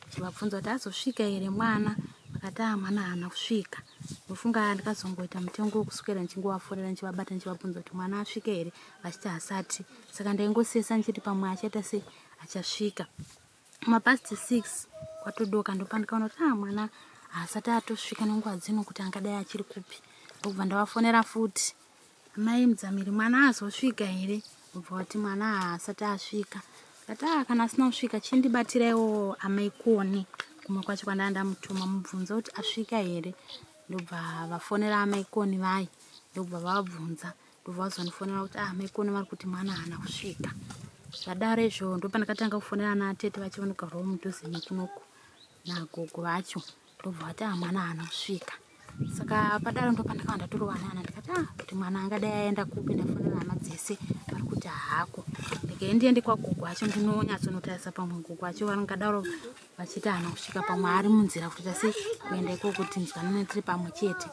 chivabvunza kuti azosvika here mwana. Vakati, ah, mwana haana kusvika. Ndofunga ndikazongoita mutengo wekuswera ndichingovafonera, ndichivabata, ndichivabvunza kuti mwana asvika here, vachiti hasati. Saka ndaingosesa ndichiti pamwe achaita sei, achasvika. Mapast 6 kwatodoka, ndopandikaona kuti ah, mwana haasati atosvika nenguva dzino, kuti angadai achiri kupi. Ndobva ndavafonera futi, amai Mudzamiri, mwana azosvika here? Ndobva vati mwana haasati asvika. Kati, ah, kana asina kusvika chindibatiraiwo amai Koni kumwe kwacho kwandanga ndamutuma, mubvunze kuti asvika here. Ndobva vafonera amai Koni vai, ndobva vavabvunza, ndobva vazondifonera kuti, ah, amai Koni vari kuti mwana haana kusvika. Zvadaro izvo ndopandakatanga kufonera ana tete vacho vanogarawo mudhuze nekunoku nagogo vacho, ndobva vati, ah, mwana haana kusvika. Saka padaro ndopandakava ndatorova nana, ndikati, ah, kuti mwana angadai aenda kupi? Ndafonera hama dzese, vari kuti hako. Ndikei ndiende kwagogo acho ndinonyatsonotarisa, pamwe gogo acho vangadaro vachiti haana kusvika, pamwe ari munzira kutoita sei kuenda ikoko, tinzwanane tiri pamwe chete.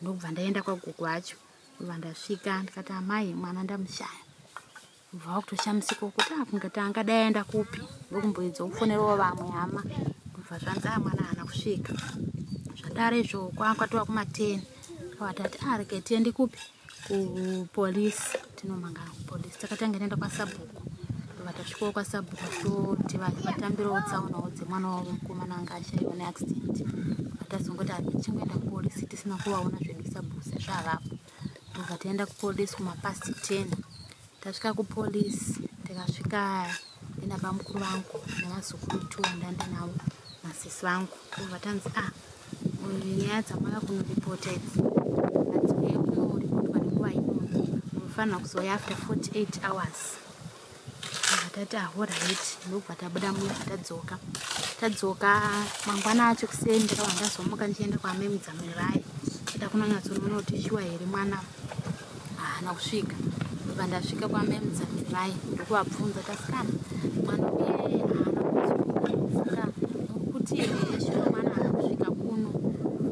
Ndobva ndaenda kwagogo acho, ndobva ndasvika ndikati, amai, mwana ndamushaya. Bva wakutoshamisika kuti, ah, kungati angadai aenda kupi? Ndokumboedza kufonerawo vamwe hama, kubva zvanzi, ah, mwana haana kusvika. Zvadaro izvo kwatova kuma10, kavatati, ah, regai tiende kupi, kupolisi, tinomangana kupolisi. Takatanga taenda kwasabhuku, ndobva tasvikawo kwasabhuku toti vatambirewo tsaonawo dzemwana wavo mukomana anga ashaiwa neaccident. Vatazongoti tichingoenda kupolisi tisina kuvaona zvedu sabhuku sezvo havapo. Ndobva taenda kupolisi kumapast 10. Tasvika kupolisi, tikasvika ndina bamukuru vangu nevazukuru two vandandinavo nasisi vangu. Ndobva tanzi, ah, nyaya dzamauya kunoripota idzi hadziuye kunoripotwa nenguva ino, munofanira kuzouya after 48 hours. Ndobva tati, ah, alright. Ndobva tabuda muya, tadzoka. Tadzoka mangwana acho kuseni, ndakabva ndazomuka ndichienda kwaamai Mudzamiri vaye, ida kunonyatsonoona kuti shuwa here mwana Haana kusvika. Ndobva ndasvika kwamai Mudzamirai ndokuvabvunza kuti asikana mwana uye haana kudzoka saka muri kuti here shuwa mwana haana kusvika kuno?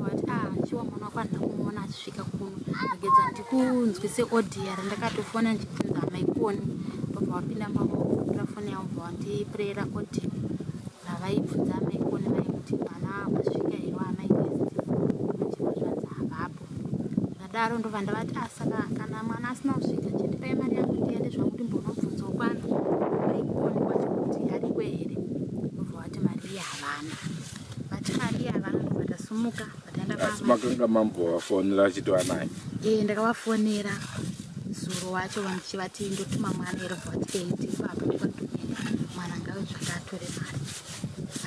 Vati ah shuwa mwana wako handina kumuona achisvika kuno. Regedza ndikunzwise audio randakatofona ndichibvunza amai Koni. Ndobva vapinda mumba votora foni yavo bva vandipureyera audio ravaibvunza amai Koni vaye kuti mwana wasvika here waamai Esti vachibva zvanzi havapo. Zvadaro ndobva ndavati ah saka kana mwana asina kusvika chindipai mari yangu ndiende zvangu ndimbonobvunzawo kwana maikoni kwacho kuti ariko here. Ndobva vati mari iye havana. Vati mari iye havana ndobva tasumuka vataenda Asi makanga mambovafonera achitova naye? Eh ndakavafonera zuro wacho vandichivati ndotuma mwana here bva vati eh ndiri apa ndikwandoenda mwana ngave zvake atore mari.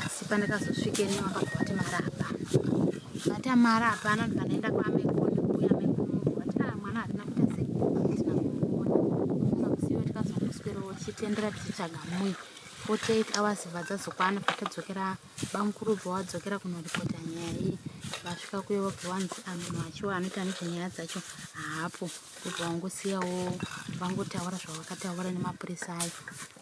Asi pandakazosvika ini vakabva vati mari hapana. Vati mari hapana ndobva ndaenda kwaamai Koni kuya amai Koni vobva vati ah mwana hatina kuita sei hatina kumuona. Ndofunga musi iyoyo takazongoswerawo tichitendera tichitsvaga muyi 48 hours bva dzazokwana bva tadzokera bamukuru bva wadzokera kunoripota nyaya iyi vasvika kuye vobva vanzi ah, munhu wacho anoita nezvenyaya dzacho haapo kubva wangosiyawo vangotaura zvavakataura nemapurisa ayo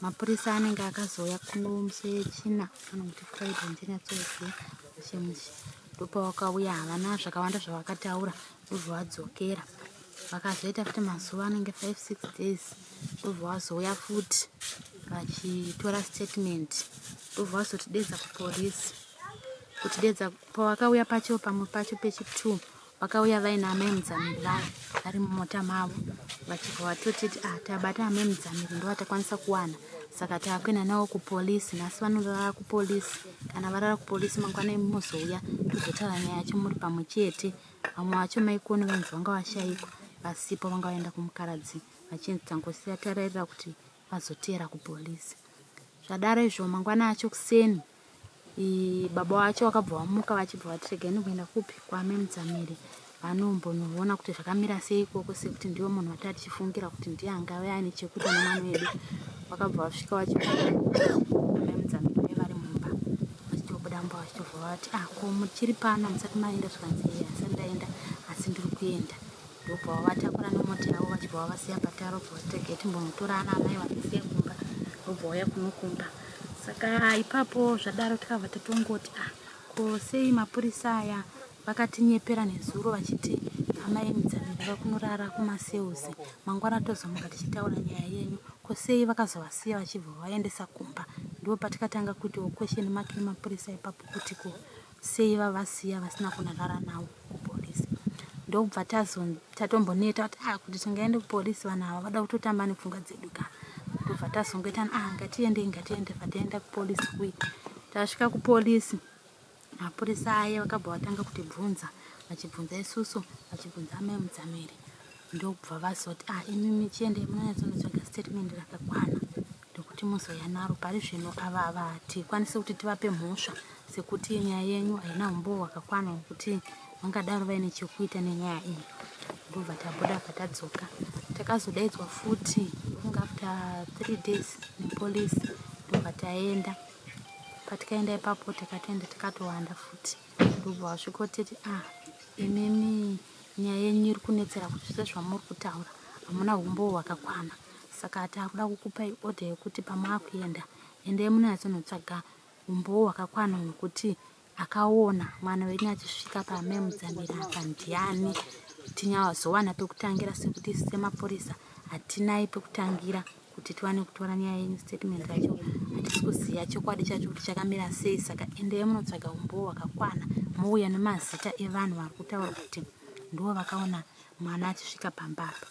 mapurisa anenge akazouya kuno musi wechina kana kuti friday ndinyatsoziva mushe mushe ndopavakauya havana zvakawanda zvavakataura ndobva vadzokera vakazoita futi mazuva anenge 5 6 days ndobva vazouya futi vachitora statement ndobva vazotidedza kupolisi kutidedza pavakauya pacho pamwe pacho pechi 2 Vakauya vaina amai Mudzamiri vaya vari mumota mavo vachibva vatotiti ah, tabata amai Mudzamiri ndovatakwanisa kuwana saka takuenda navo kupolisi nhasi vanorara kupolisi kana varara kupolisi mangwana imi mozouya tozotaura nyaya yacho muri pamwe chete vamwe vacho maikoni vainzi vanga vashaikwa vasipo vanga vaenda kumukaradzi vachinzi tangosiya tarairira kuti vazoteera kupolisi zvadaro izvo mangwana acho kuseni Baba vacho vakabva vamuka vachibva vati regai ndimboenda kupi kwaamai Mudzamiri vanombonoona kuti zvakamira sei ikoko sekuti ndiwo munhu wataa tichifungira kuti ndiye angave aine chekuita nemwana wedu. Vakabva vasvika vachibva amai Mudzamiri vaive vari mumba vachitobuda mumba vachitobva vati ah ko muchiri pano musati maenda zvikanzi eya asati ndaenda asi ndiri kuenda. Ndobva vavatakura nemota yavo vachibva vavasiya patara vobva vati regai timbonotora ana amai vatisiya kumba vobva vauya kuno kumba. Saka ipapo zvadaro takabva tatongoti ah ko sei mapurisa aya vakatinyepera nezuro vachiti amai Mudzamiri vakunorara kumasales mangwana tozomuka tichitaura nyaya yenyu ko sei vakazovasiya vachibva vaendesa kumba ndipo patikatanga kuitawo question mark nemapurisa ipapo kuti ko sei vavasiya vasina kunorara navo kupolisi ndokubva tatomboneta kuti ah kuti tingaende kupolisi vanhu ava vada kutotamba nepfungwa dzedu ka ndobva tazongoita ah ngatiendei ngatiende bva taenda kupolisi kuyi tasvika kupolisi mapurisa aye vakabva vatanga kutibvunza vachibvunza isusu vachibvunza amai mudzamiri ndokubva vazoti ah imimi chiendei munonyatsonotsvaga statement rakakwana ndokuti muzouya naro pari zvino ava ava hatikwanisi kuti tivape mhosva sekuti nyaya yenyu haina umbowo hwakakwana hwekuti vangadaro vaine chekuita nenyaya iyi ndobva tabuda bva tadzoka takazodaidzwa futi kunge after three days nepolice ndobva taenda patikaenda ipapo takatoenda takatowanda futi ndobva vasvikotiti ah imimi nyaya yenyu iri kunetsera kuti sezvamuri kutaura hamuna umbowo hwakakwana saka takuda kukupai order yekuti pamaakuenda endai munonyatsonotsvaga Umbowo hwakakwana hwekuti akaona mwana wenyu achisvika paamai Mudzamiri apa ndiani tinyazowana pekutangira sekuti isu semapurisa hatinai pekutangira kuti tiwane kutora nyaya yenyu statement racho hatisi kuziva chokwadi chacho kuti chakamira sei saka endei munotsvaga umbowo hwakakwana mouya nemazita evanhu vari kutaura kuti ndivo vakaona mwana achisvika pamba apa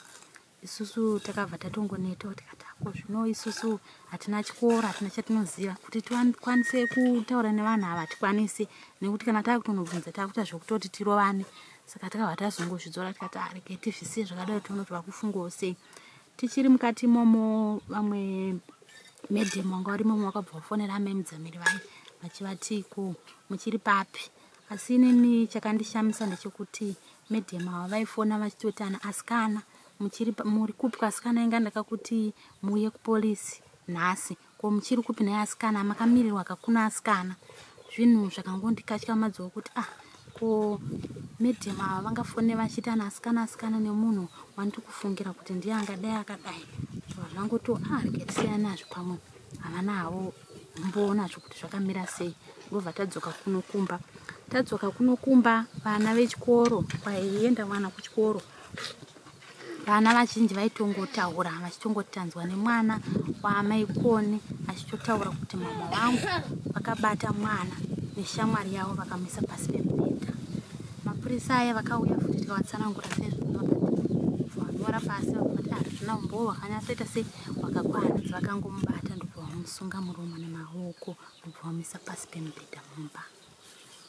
Isusu takabva tatongonetawo tikati ako zvino isusu hatina chikoro hatina chatinoziva kuti tikwanise kutaura nevanhu ava hatikwanisi nekuti kana takutonobvunza takuita zvekutoti tirovane saka takabva tazongozvidzora tikati arege ah, tizvisiye zvakadaro tione kuti vakufungawo sei tichiri mukati imomo vamwe madam vanga vari imomo vakabva vafonera amai mudzamiri vaye vachivati ko muchiri papi asi inini chakandishamisa ndechekuti Madam ava vaifona vachitotana asikana muchiri muri kupi asikana inga ndakakuti muuye kupolisi nhasi ko muchiri kupi naye asikana makamirirwa kakuna asikana zvinhu zvakangondikatyamadzawo kuti ah Ko madam ava vangafone vachiita asikana asikana nemunhu wandiri kufungira kuti ndiye angadai akadai. Zvobva zvangoti ah rega tisiyane nazvo pamwe havana havo mboonazvo kuti zvakamira sei. Ndobva tadzoka kuno kumba. Tadzoka kuno kumba vana vechikoro kwaienda mwana kuchikoro vana vazhinji vaitongotaura vachitongotanzwa nemwana waamai Koni achitotaura kuti mama vangu vakabata mwana neshamwari yavo vakamuisa pasi pemubhedha. Mapurisa aya vakauya futi tikavatsanangura sezvo vakati vanyora pasi vakati hazvina umbowo hwakanyatsoita sei hwakakwana vakangomubata ndobva vamusunga muromo nemaoko ndobva vamuisa pasi pemubhedha mumba.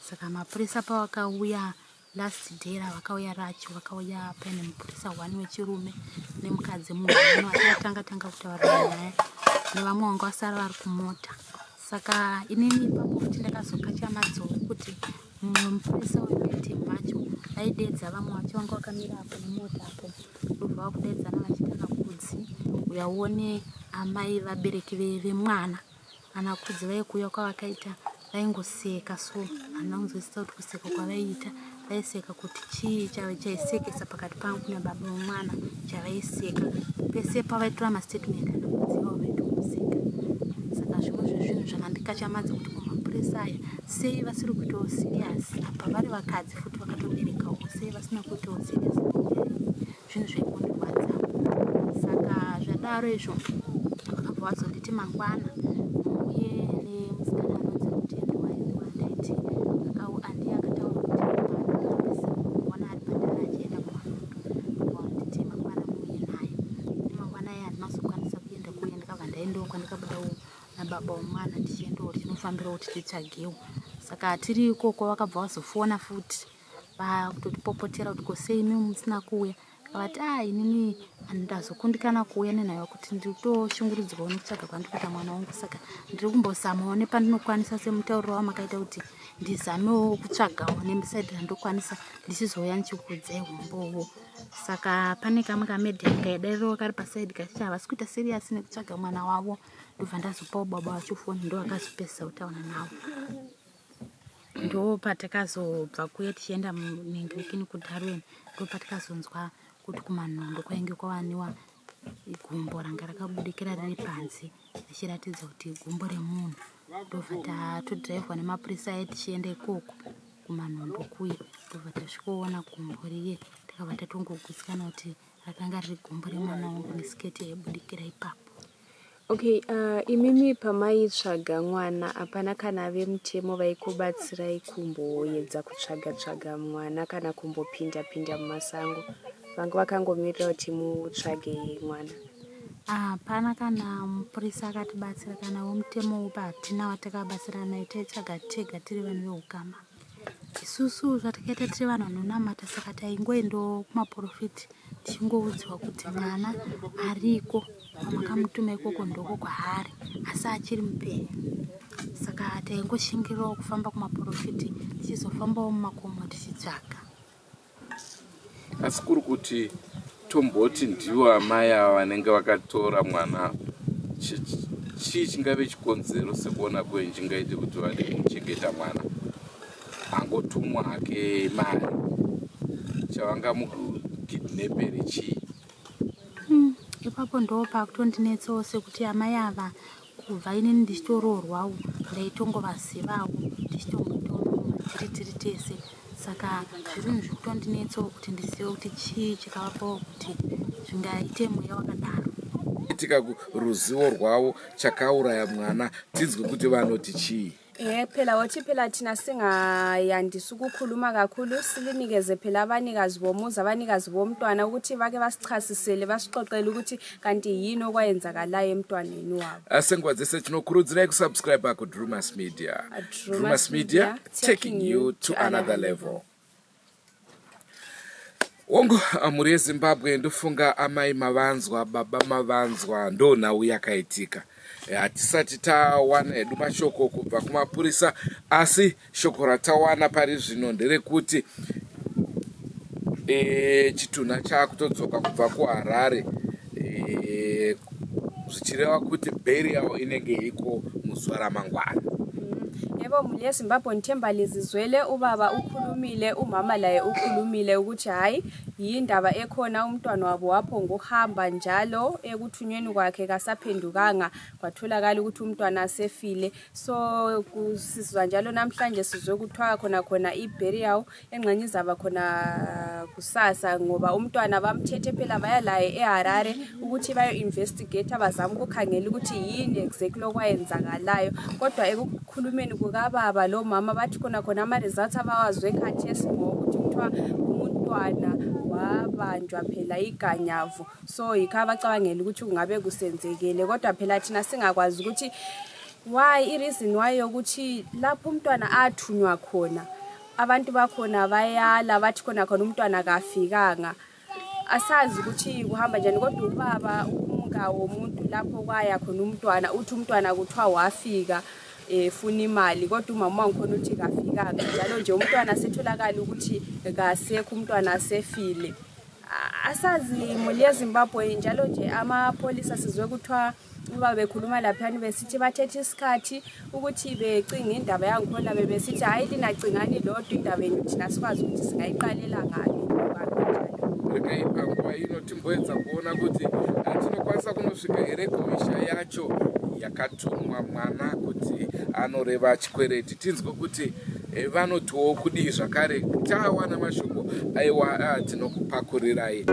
Saka mapurisa pavakauya Last day ravakauya racho vakauya paine mupurisa one wechirume nemukadzi mumwe ano achatanga tanga kutaura nyaya nevamwe vanga vasara vari kumota saka inini ipapo futi ndakazokachamadzo kuti mumwe mupurisa wemetimu vacho vaidedza vamwe vacho vanga vakamira apo nemota apo ndobva vakudedzana vachitana kudzi uya uone amai vabereki vemwana Ana Kudzi vaye kuuya kwavakaita vaingoseka so handina kunzwisisa kuti kuseka kwavaiita vaiseka kuti chii chave chaisekesa pakati pangu nababa vemwana chavaiseka pese pavaitora mastatement ana Kudzi ivavo vaitongoseka saka zvimwe zvezvinhu zvakandikachamadza kuti kumapurisa aya sei vasiri kuitawo serious apa vari vakadzi futi vakatoberekawo sei vasina kuitawo serious zvinhu zvaimbondirwadza saka zvadaro izvo vakabva vazonditi mangwana muuye nemusikana anonzi Rutendo wandaiti andiye akataura kuti mwana ari padara achienda kumanondo vanditi mangwana muuye naye mangwana aye handina kuzokwanisa kuenda kuye ndakabva ndaendawo kwandikabudawo nababa wemwana tichiendawo tichinofambirawo kuti titsvagewo saka tiri ikoko vakabva vazofona futi vakutotipopotera kuti ko sei imi musina kuuya vati a ah, inini ndazokundikana kuuya nenhau yekuti ndiri kutoshungurudzwawo nekutsvaga kwandiri kuita mwana wangu saka ndiri kumbozamawo nepandinokwanisa semutauriro wamakaita kuti ndizamewo kutsvagawo nesaidi randokwanisa ndichizouya ndichikuudzai umbowo saka pane kamwe kamedheni kaidairirawo kari pasaidi kachiti havasi kuita serious nekutsvaga mwana wavo ndobva ndazopawo baba vacho foni ndo akazopedzisa kutaura navo Ndopatakazobva kuya tichienda munhingirikini kuDarwin ndopatakazonzwa kuti kumanhondo kwainge kwawaniwa gumbo ranga rakabudikira riri panze richiratidza kuti gumbo remunhu ndobva tatodhiraivhwa nemapurisa aye tichienda ikoko kumanhondo kuye ndobva tasvikoona gumbo riye takabva tatongogutsikana kuti rakanga riri gumbo remwana wangu nesiketi yaibudikira ipapo. Okay, imimi pamaitsvaga mwana hapana kana vemutemo vaikubatsirai kumboedza kutsvaga tsvaga mwana kana kumbopinda pinda mumasango vanga vakangomirira kuti mutsvage mwana? Hapana kana mupurisa akatibatsira kana wemutemo upi hatina watakabatsirana naye taitsvaga tega tiri vanhu veukama. Isusu zvatakaita tiri vanhu vanonamata saka taingoendawo kumaporofiti tichingoudzwa kuti mwana ariko kwamakamutuma ikoko ndoko kwaari asi achiri mupenyu saka taingoshingirirawo kufamba kumaporofiti tichizofambawo mumakomo tichitsvaga. Asi kuri kuti tomboti ndivo amai ava vanenge vakatora mwana chii chingave chikonzero sekuona kwenyu chingaite kuti vade kumuchengeta mwana angotumwa hake mari chavangamukidnepere chii? Ipapo ndo pakutondinetsawo sekuti amai ava kubva inini ndichitoroorwawo ndaitongovazivawo tichitongoitawo tiri tiri tese saka zvinhu zvikutondinetsawo kuti ndizive kuti chii chakavapawo kuti zvingaite mweya wakadaro. Itika ruzivo rwavo chakauraya mwana tinzwe kuti vanoti chii. Eh phela wothi phela thina singayandisa ukukhuluma kakhulu silinikeze phela abanikazi bomuzi abanikazi bomntwana ukuthi bake basichasisele basixoxele ukuthi kanti yini okwayenzakalayo emntwaneni wabo. Senguva dzese tinokurudzirai kusubscribe kuDrumas Media. Drumas Media taking you to another level. Hongu mhuri yeZimbabwe ndofunga amai mavanzwa baba mavanzwa ndo nhau yakaitika. Eh, hatisati tawana hedu mashoko kubva kumapurisa asi shoko ratawana pari zvino nderekuti e, chitunha chaakutodzoka kubva kuHarare e, zvichireva kuti burial inenge iko muzuva ramangwana. Yebo muli yeZimbabwe ngithemba lizizwele ubaba ukhulumile umama laye ukhulumile ukuthi hhayi yindaba ekhona umntwana wabo waphonguhamba njalo ekuthunyweni kwakhe kasaphendukanga kwatholakala ukuthi umntwana sefile so sizwa njalo namhlanje sizwe kuthiwa khona khona i-burial engxenye izaba khona kusasa ngoba umntwana bamthethe phela baya laye eHarare ukuthi bayo-investigate bazama ukukhangela ukuthi yini exactly okwayenzakalayo kodwa ekukhulumeni kukababa lomama bathi khona khona ama-results abawazwe khathesi ngokuthi kuthiwa umntwana wabanjwa phela iganyavu so yikho abacabangela ukuthi kungabe kusenzekele kodwa phela thina singakwazi ukuthi why i-reason why yokuthi lapho umntwana athunywa khona abantu bakhona bayala bathi khona khona umntwana kafikanga asazi ukuthi kuhamba njani kodwa ubaba umka womuntu lapho kwaya khona umntwana uthi umntwana kuthiwa wafika efuna imali kodwa umama wangikhona uthi kafikanga njalo nje umntwana setholakala ukuthi kasekho umntwana sefile asazi muli yeZimbabwe njalo nje amapholisa sizwe kuthiwa uba bekhuluma laphayana besithi bathethe isikhathi ukuthi becinga indaba yangikhona bebesithi hhayi lina cingani lodwa indaba yenu thina sikwazi ukuthi singayiqalela ngaphi regai panguva ino timboedza kuona kuti tinokwanisa kunosvika here kumisha yacho yakatumwa mwana kuti anoreva chikwereti tinzwe kuti eh, vanotiwo kudii zvakare tawana mashoko aiwa ah, tinokupakurirai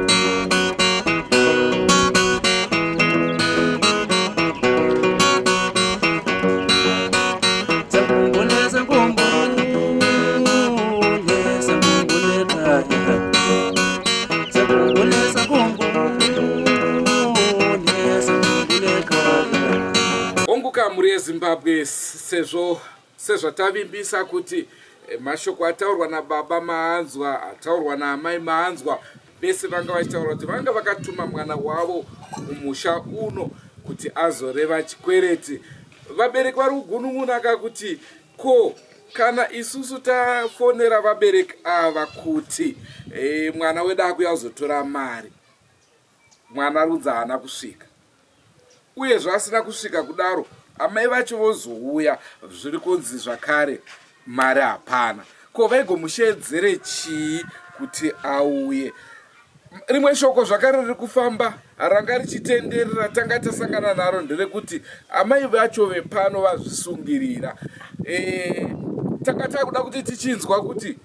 Honguka mhuri yeZimbabwe sezvo Sezvatavimbisa kuti eh, mashoko ataurwa nababa maanzwa, ataurwa naamai maanzwa, vese vanga vachitaura kuti vanga vakatuma mwana wavo kumusha uno kuti azoreva chikwereti. Vabereki vari kugunun'una ka kuti ko kana isusu tafonera vabereki ava kuti e, mwana wedu akuya kuzotora mari mwana ari kunzi haana kusvika uyezve asina kusvika kudaro amai vacho vozouya zviri kunzi zvakare mari hapana ko vaigomusheedzere chii kuti auye rimwe shoko zvakare riri kufamba ranga richitenderera tanga tasangana naro nderekuti amai vacho vepano vazvisungirira e, tanga takuda kuti tichinzwa kuti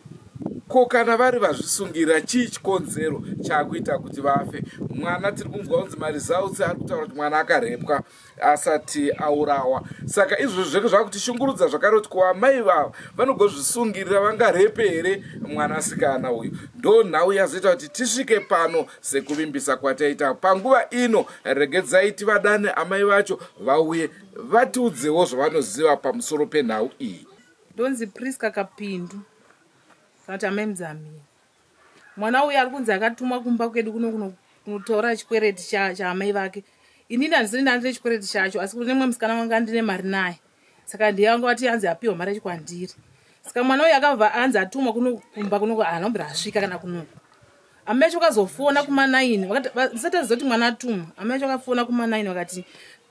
Ko kana vari vazvisungira chii chikonzero chaakuita kuti vafe? Mwana tiri kunzwa kunzi maresults ari kutaura kuti mwana akarepwa asati aurawa. Saka izvozvo zveke zvakutishungurudza zvakare kuti ko amai vava vanogozvisungirira vangarepe here mwanasikana uyu? Ndo nhau yazoita kuti tisvike pano sekuvimbisa kwataita. Panguva ino regedzai tivadane amai vacho vauye vatiudzewo zvavanoziva pamusoro penhau iyi. Ndonzi Prisca Kapindu kana kuti amai Mudzamira. Mwana uyu ari kunzi akatumwa kumba kwedu kuno kunotora chikwereti chaamai vake. Inini handisiri ndandine chikwereti chacho asi kune mumwe musikana wanga ndine mari naye. Saka ndiye vanga vati anzi apiwa mari yacho kwandiri. Saka mwana uyu akabva anzi atumwa kuno kumba kuno haana kumbira asvika kana kunoku. Amai vacho vakazofona kuma9 vakati ndisati aziva kuti mwana atumwa. Amai vacho vakafona kuma9 vakati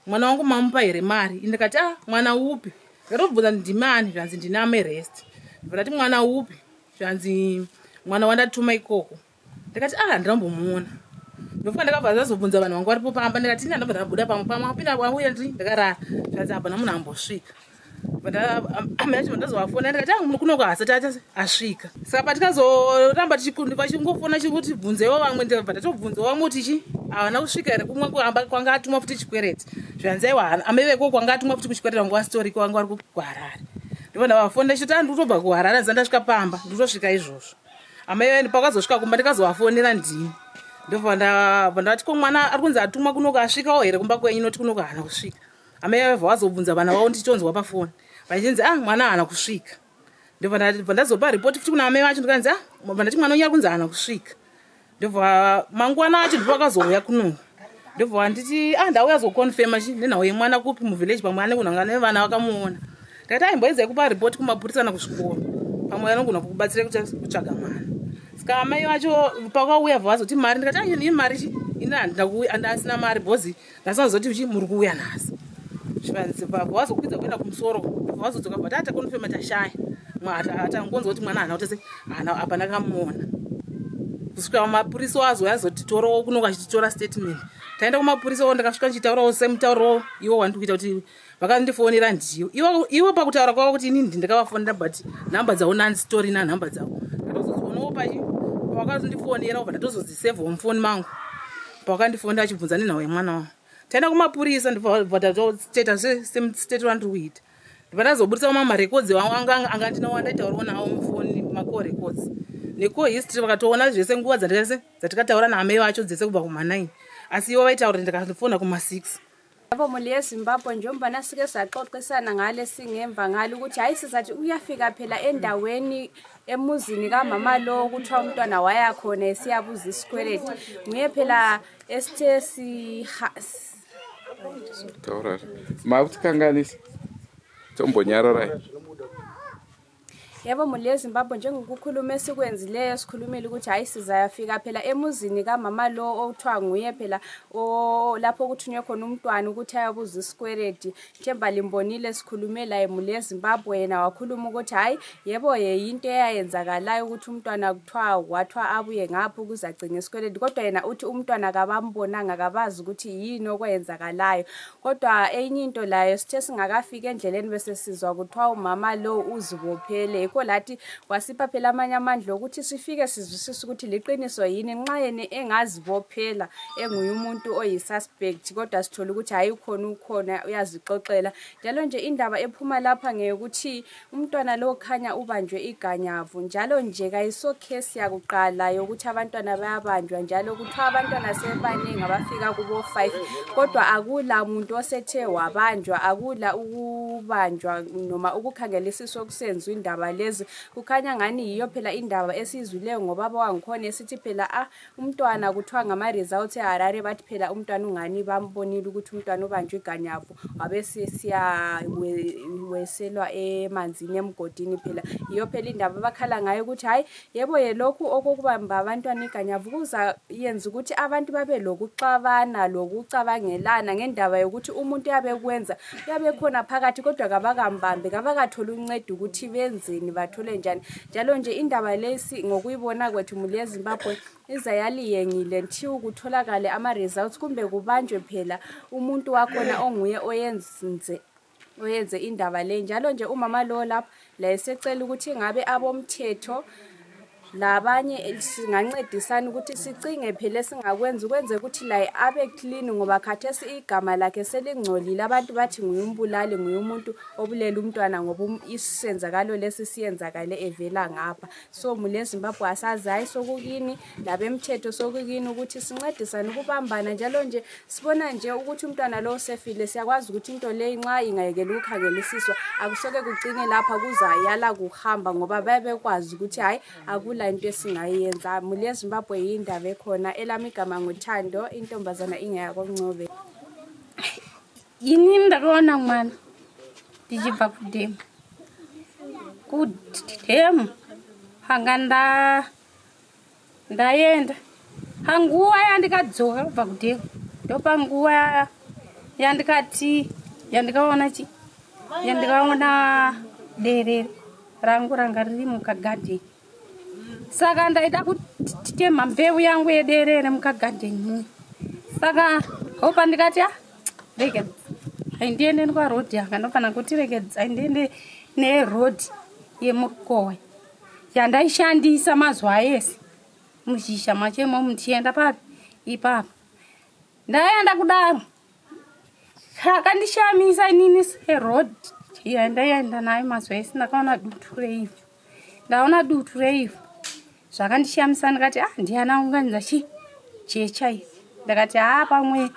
mwana wangu mamupa here mari ini ndikati ah mwana upi ndikatobvunza ndimani zvanzi ndine amerest ndati mwana upi zvanzi mwana wandatuma ikoko ndikati ah handinambomuona ndofunga ndakabva ndazobvunza vanhu vangu varipo pamba ndikati ini handabva ndabuda pamwe pamwe apinda wauya ndiri ndakarara zvanzi hapana munhu ambosvika amai ndazovafona ndikati ah, kunoko haasati asvika saka patikazoramba vachingofona chikuti bvunzeiwo vamwe ndibva tatobvunzawo vamwe kuti chi havana kusvika here kumwe kuamba kwanga atumwa futi chikwereti zvanzi aiwa amai veko kwanga atumwa futi kuchikwereti vanga vasitoriko vanga vari kuharare ndibva ndavafona ndichiti ah ndikutobva kuharare ndisati ndasvika pamba ndikutosvika izvozvo amai vaini pakazosvika kumba ndikazovafonera ndini ndobva ndavati ko mwana ari kunzi atumwa kunoko asvikawo here kumba kwenyu noti kunoko haana kusvika amai vabva vazobvunza vana vavo ndichitonzwa pafoni vachinzi ah mwana haana kusvika ndobva ndazopa ripoti futi kuna amai vacho ndikanzi ah bva ndati mwana wenyu ari kunzi haana kusvika ndobva mangwana acho ndipo vakazouya kuno ndobva vanditi ah ndauya zokonfema chi nenhau yemwana kupi muvillage pamwe ane kunhanga nevana vakamuona ndakati aimboedzai kupa ripoti kumapurisa na kuzvikoro pamwe anogona kukubatsira kutsvaga mwana saka amai vacho pakauya bva vazoti mari ndikati ah ini mari chi ini handina kuuya andasina mari bhozi ndasina kuzoti chi muri kuuya nhasi Vazokwidza kuenda kumusoro, vazodzoka but atakonfema tashaya. Atangonzwa kuti mwana haana kutese, haana hapana kamuona. Kusvika mapurisa azouya azotitorawo kuno achititora statement. Taenda kumapurisa wo ndakasvika ndichitaurawo semutauro iwo wandiri kuita kuti vakandifonera ndiyo. Iwo iwo pakutaura kwavo kuti inini ndakavafonera but nhamba dzavo nanditorina nhamba dzavo. Ndakazozionawo pachi pavakazondifonera obva ndatozodzisevhawo mufoni mangu. Pavakandifonera achibvunza nenhau yemwana wangu. Taenda kumapurisa ndobva tatoita state wandiri kuita. Ndobva ndazoburitsa mamwe marecords anga anga ndinawo andaitaurawo nawo mufoni macall records. Necall history vakatoona zvese nguva dzandese dzatikataura naamai vacho dzese kubva kuma9. Asi ivo vaitaura kuti ndakafona kuma6. Yebo muli yeZimbabwe njengoba sike saxoxisana ngale singemva ngale ukuthi hayi sizathi uyafika phela endaweni emuzini kamama lo kuthiwa umntwana waya khona esiyabuza isikweleti nguye phela esithe si Taura. Makutikanganisa. Tombonyararai. Yebo muli yeZimbabwe njengokukhuluma esikwenzileyo sikhulumile ukuthi hayi sizayafika phela emuzini kamama lo okuthiwa nguye phela lapho okuthunywe khona umntwana ukuthi ayobuza isikweleti. Themba limbonile sikhulume laye muli yeZimbabwe yena wakhuluma ukuthi hayi yebo ye yinto eyayenzakalayo ukuthi umntwana kuthiwa wathiwa abuye ngapho ukuze agcine isikweleti kodwa yena uthi umntwana kabambonanga kabazi ukuthi yini okwenzakalayo. Kodwa enye into layo sithe singakafiki endleleni bese sizwa kuthiwa umama lo uzibophele yikho lathi wasipha phela amanye amandla okuthi sifike sizwisise ukuthi liqiniso yini nxa yena engazibophela enguye umuntu oyi-suspect kodwa sithole ukuthi hhayi ukhona ukhona uyazixoxela njalo nje indaba ephuma lapha ngeyokuthi Umntwana lo khanya ubanjwe iganyavu njalo nje kayiso case yakuqala yokuthi abantwana bayabanjwa njalo kuthiwa abantwana sebebaningi abafika kubo-5 kodwa akula muntu osethe wabanjwa, akula ukubanjwa noma ukukhangelisiswa okusenziwa indaba lezi. Kukhanya ngani yiyo phela indaba esiyizwileyo ngobaba wangikhona esithi phela ah umntwana kuthiwa ngama-results eHarare bathi phela umntwana ungani bambonile ukuthi umntwana ubanjwe iganyavu wabe sesiyaweselwa emanzini emgodini phela yiyo phela indaba abakhala ngayo ukuthi hhayi yebo ye lokhu okokubamba abantwana iganyavu kuzayenza ukuthi abantu babe lokuxabana lokucabangelana ngendaba yokuthi umuntu uyabe kwenza uyabe khona phakathi kodwa kabakambambi kabakatholi uncedo ukuthi benzeni bathole njani njalo nje indaba lesi ngokuyibona kwethu muli yezimbabwe izayaliyengile nthiwu kutholakale ama-results kumbe kubanjwe phela umuntu wakhona onguye oyenze oyenze indaba le njalo nje umama lo lapha laye secela ukuthi ngabe abomthetho labanye singancedisana ukuthi sicinge phela esingakwenza ukwenze ukuthi laye abe clean ngoba khathesi igama lakhe selingcolile abantu bathi nguye umbulali nguye umuntu obulele umntwana ngoba um, isenzakalo lesi siyenzakale evela ngapha so mule ezimbabwe asazi hayi sokukini labemthetho sokukini ukuthi sincedisane ukubambana njalo nje sibona nje ukuthi umntwana lo usefile siyakwazi ukuthi into leyi nxa ingayekela ukukhangelisiswa akusoke kucine lapha kuzayala kuhamba ngoba babekwazi ukuthi hhayi akula into esingayenza mule ezimbabwe yindaba ekhona elami igama nguthando intombazana ingeyakoncobe Ini ndakaona mwana ndichibva kudhemu kudhemu anga nda ndaenda panguva yandikadzoka kubva kudhemu ndopanguva yandikati yandikaona chi yandikaona derere rangu ranga riri mukagadheni saka ndaida kutema mbeu yangu yederere mukagadheni muya saka hopa ndikati a ah, regedza aindiende nekwarodhi anga ndofana kuti regedza aindiende nerodhi yemukowe yandaishandisa mazuva ese muzhizha macho imomo ndichienda papi ipapo ndaenda kudaro chakandishamisa inini seroad yandaienda nayo mazuva ese ndakaona dutu reivhu ndaona dutu reivhu zvakandishamisa ndikati ah ndiani aunganidza chi jecha iri ndakati haa ah, pamwe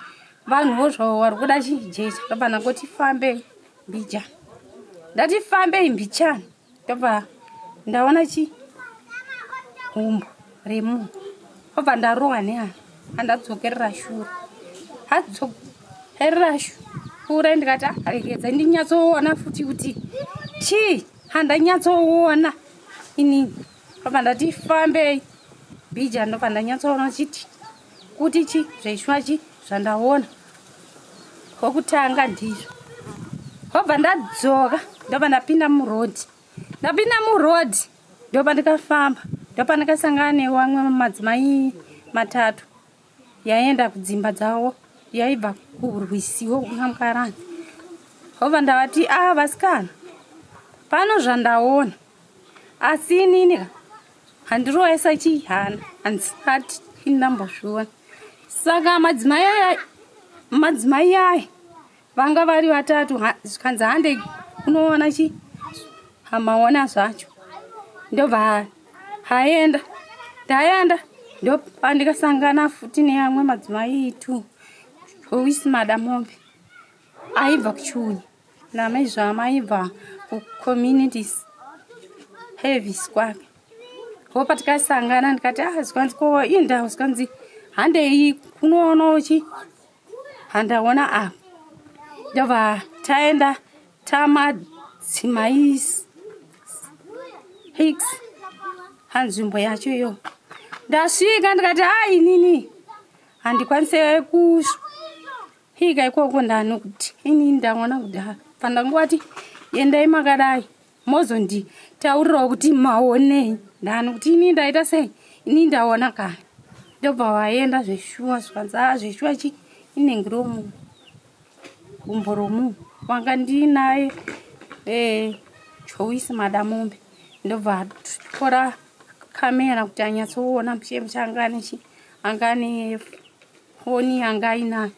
vanhuwo zvavo vari kuda chi jecha ndobva ndangoti fambei mbijana ndati fambei mbichana ndobva ndaona chi humbo remunhu obva ndarohwa nehana andadzokerera shure adzokerera shure ndikati ah, regedza ndinyatsoona futi kuti chii handanyatsoona inini obva ndati fambei bhija ndobva ndanyatsoona chiti kuti chi zvaishwa chi zvandaona kwokutanga ndizvo. Hobva ndadzoka ndobva ndapinda muroad. Ndapinda muroad ndopa ndikafamba ndopa ndikasangana nevamwe madzimai matatu yaienda kudzimba dzavo yaibva kurwisiwo kunamukarani. Hobva ndavati a ah, vasikana pano zvandaona asi inini ka handiroesa chihana handisati ndambozviona saka madzimai aya madzimai aya vanga vari vatatu zvikanzi hande kunoona chi hamaona zvacho ndobva haenda ndaenda ndopandikasangana futi neamwe madzimai two joisi madamombe aibva kuchiunya namai zvama aibva kucommunity service kwake hopa tikasangana ndikati ah zvikanzi ko inda zvikanzi handei kunoonawo chi handaona apa ndobva taenda tamadzimai hicks hanzvimbo yacho iyo ndasvika ndikati ha inini handikwanise kusvika ikoko ndanokuti inini ndaona kudhara pandangowati endai makadai mozonditaurirawo kuti maonei ndani kuti ini ndaita sei ini ndaona kani ndobva waenda zveshuwa zvikanzi a zveshuwa chi inenge romu gumbo romunhu wanga ndiinaye eh, joisi madamombe ndobva atora kamera kuti anyatsoona mushe mushe anga ane chi anga ane foni anga ainayo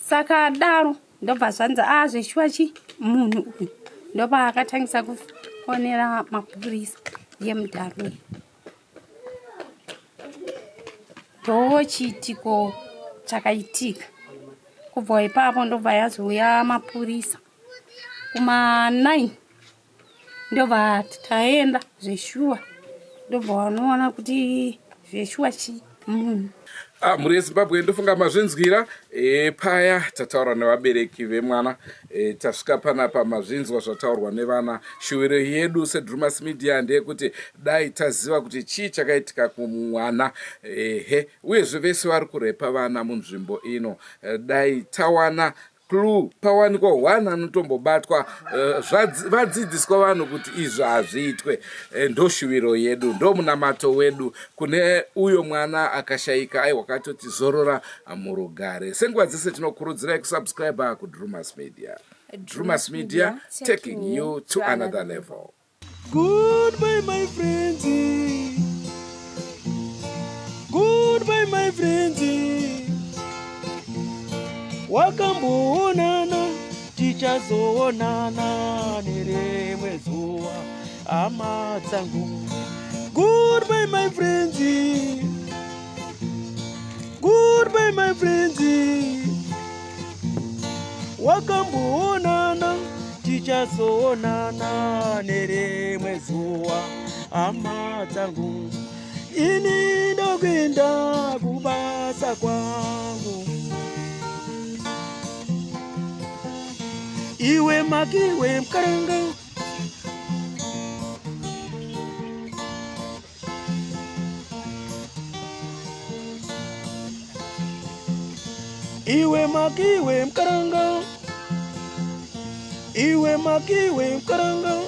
saka adaro ndobva zvanzi a ah, zveshuwa chi munhu uyu ndopaakatangisa kufonera mapurisa yemudhara uyu ndochiitiko chakaitika kubva ipapo ndobva yazouya mapurisa kuma 9 ndobva taenda zveshuwa ndobva wanoona kuti zveshuwa chii munhu Ah, mhuri yezimbabwe ndofunga mazvinzwira e, paya tataura nevabereki vemwana e, tasvika panapa mazvinzwa zvataurwa nevana shuviro yedu sedrumas media ndeyekuti dai taziva kuti chii chakaitika kumwana ehe uyezve vese vari kurepa vana munzvimbo ino e, dai tawana clue pawanikwa one anotombobatwa eh, vadzidziswa vanhu kuti izvi hazviitwe eh, ndoshuviro yedu ndomunamato wedu kune uyo mwana akashaika aiwa katoti zorora murugare senguva dzese tinokurudzirai kusubscribe kudrumas media drumas media taking you to another level Goodbye my friends. Goodbye my friends. Wakamboonana tichazoonana nerimwe zuva hama dzangu. Goodbye my friends. Goodbye my friends. Wakamboonana tichazoonana nerimwe zuva hama dzangu. Ini ndokuenda kubasa kwangu. Iwe makiwe mkaranga Iwe makiwe mkaranga Iwe makiwe mkaranga.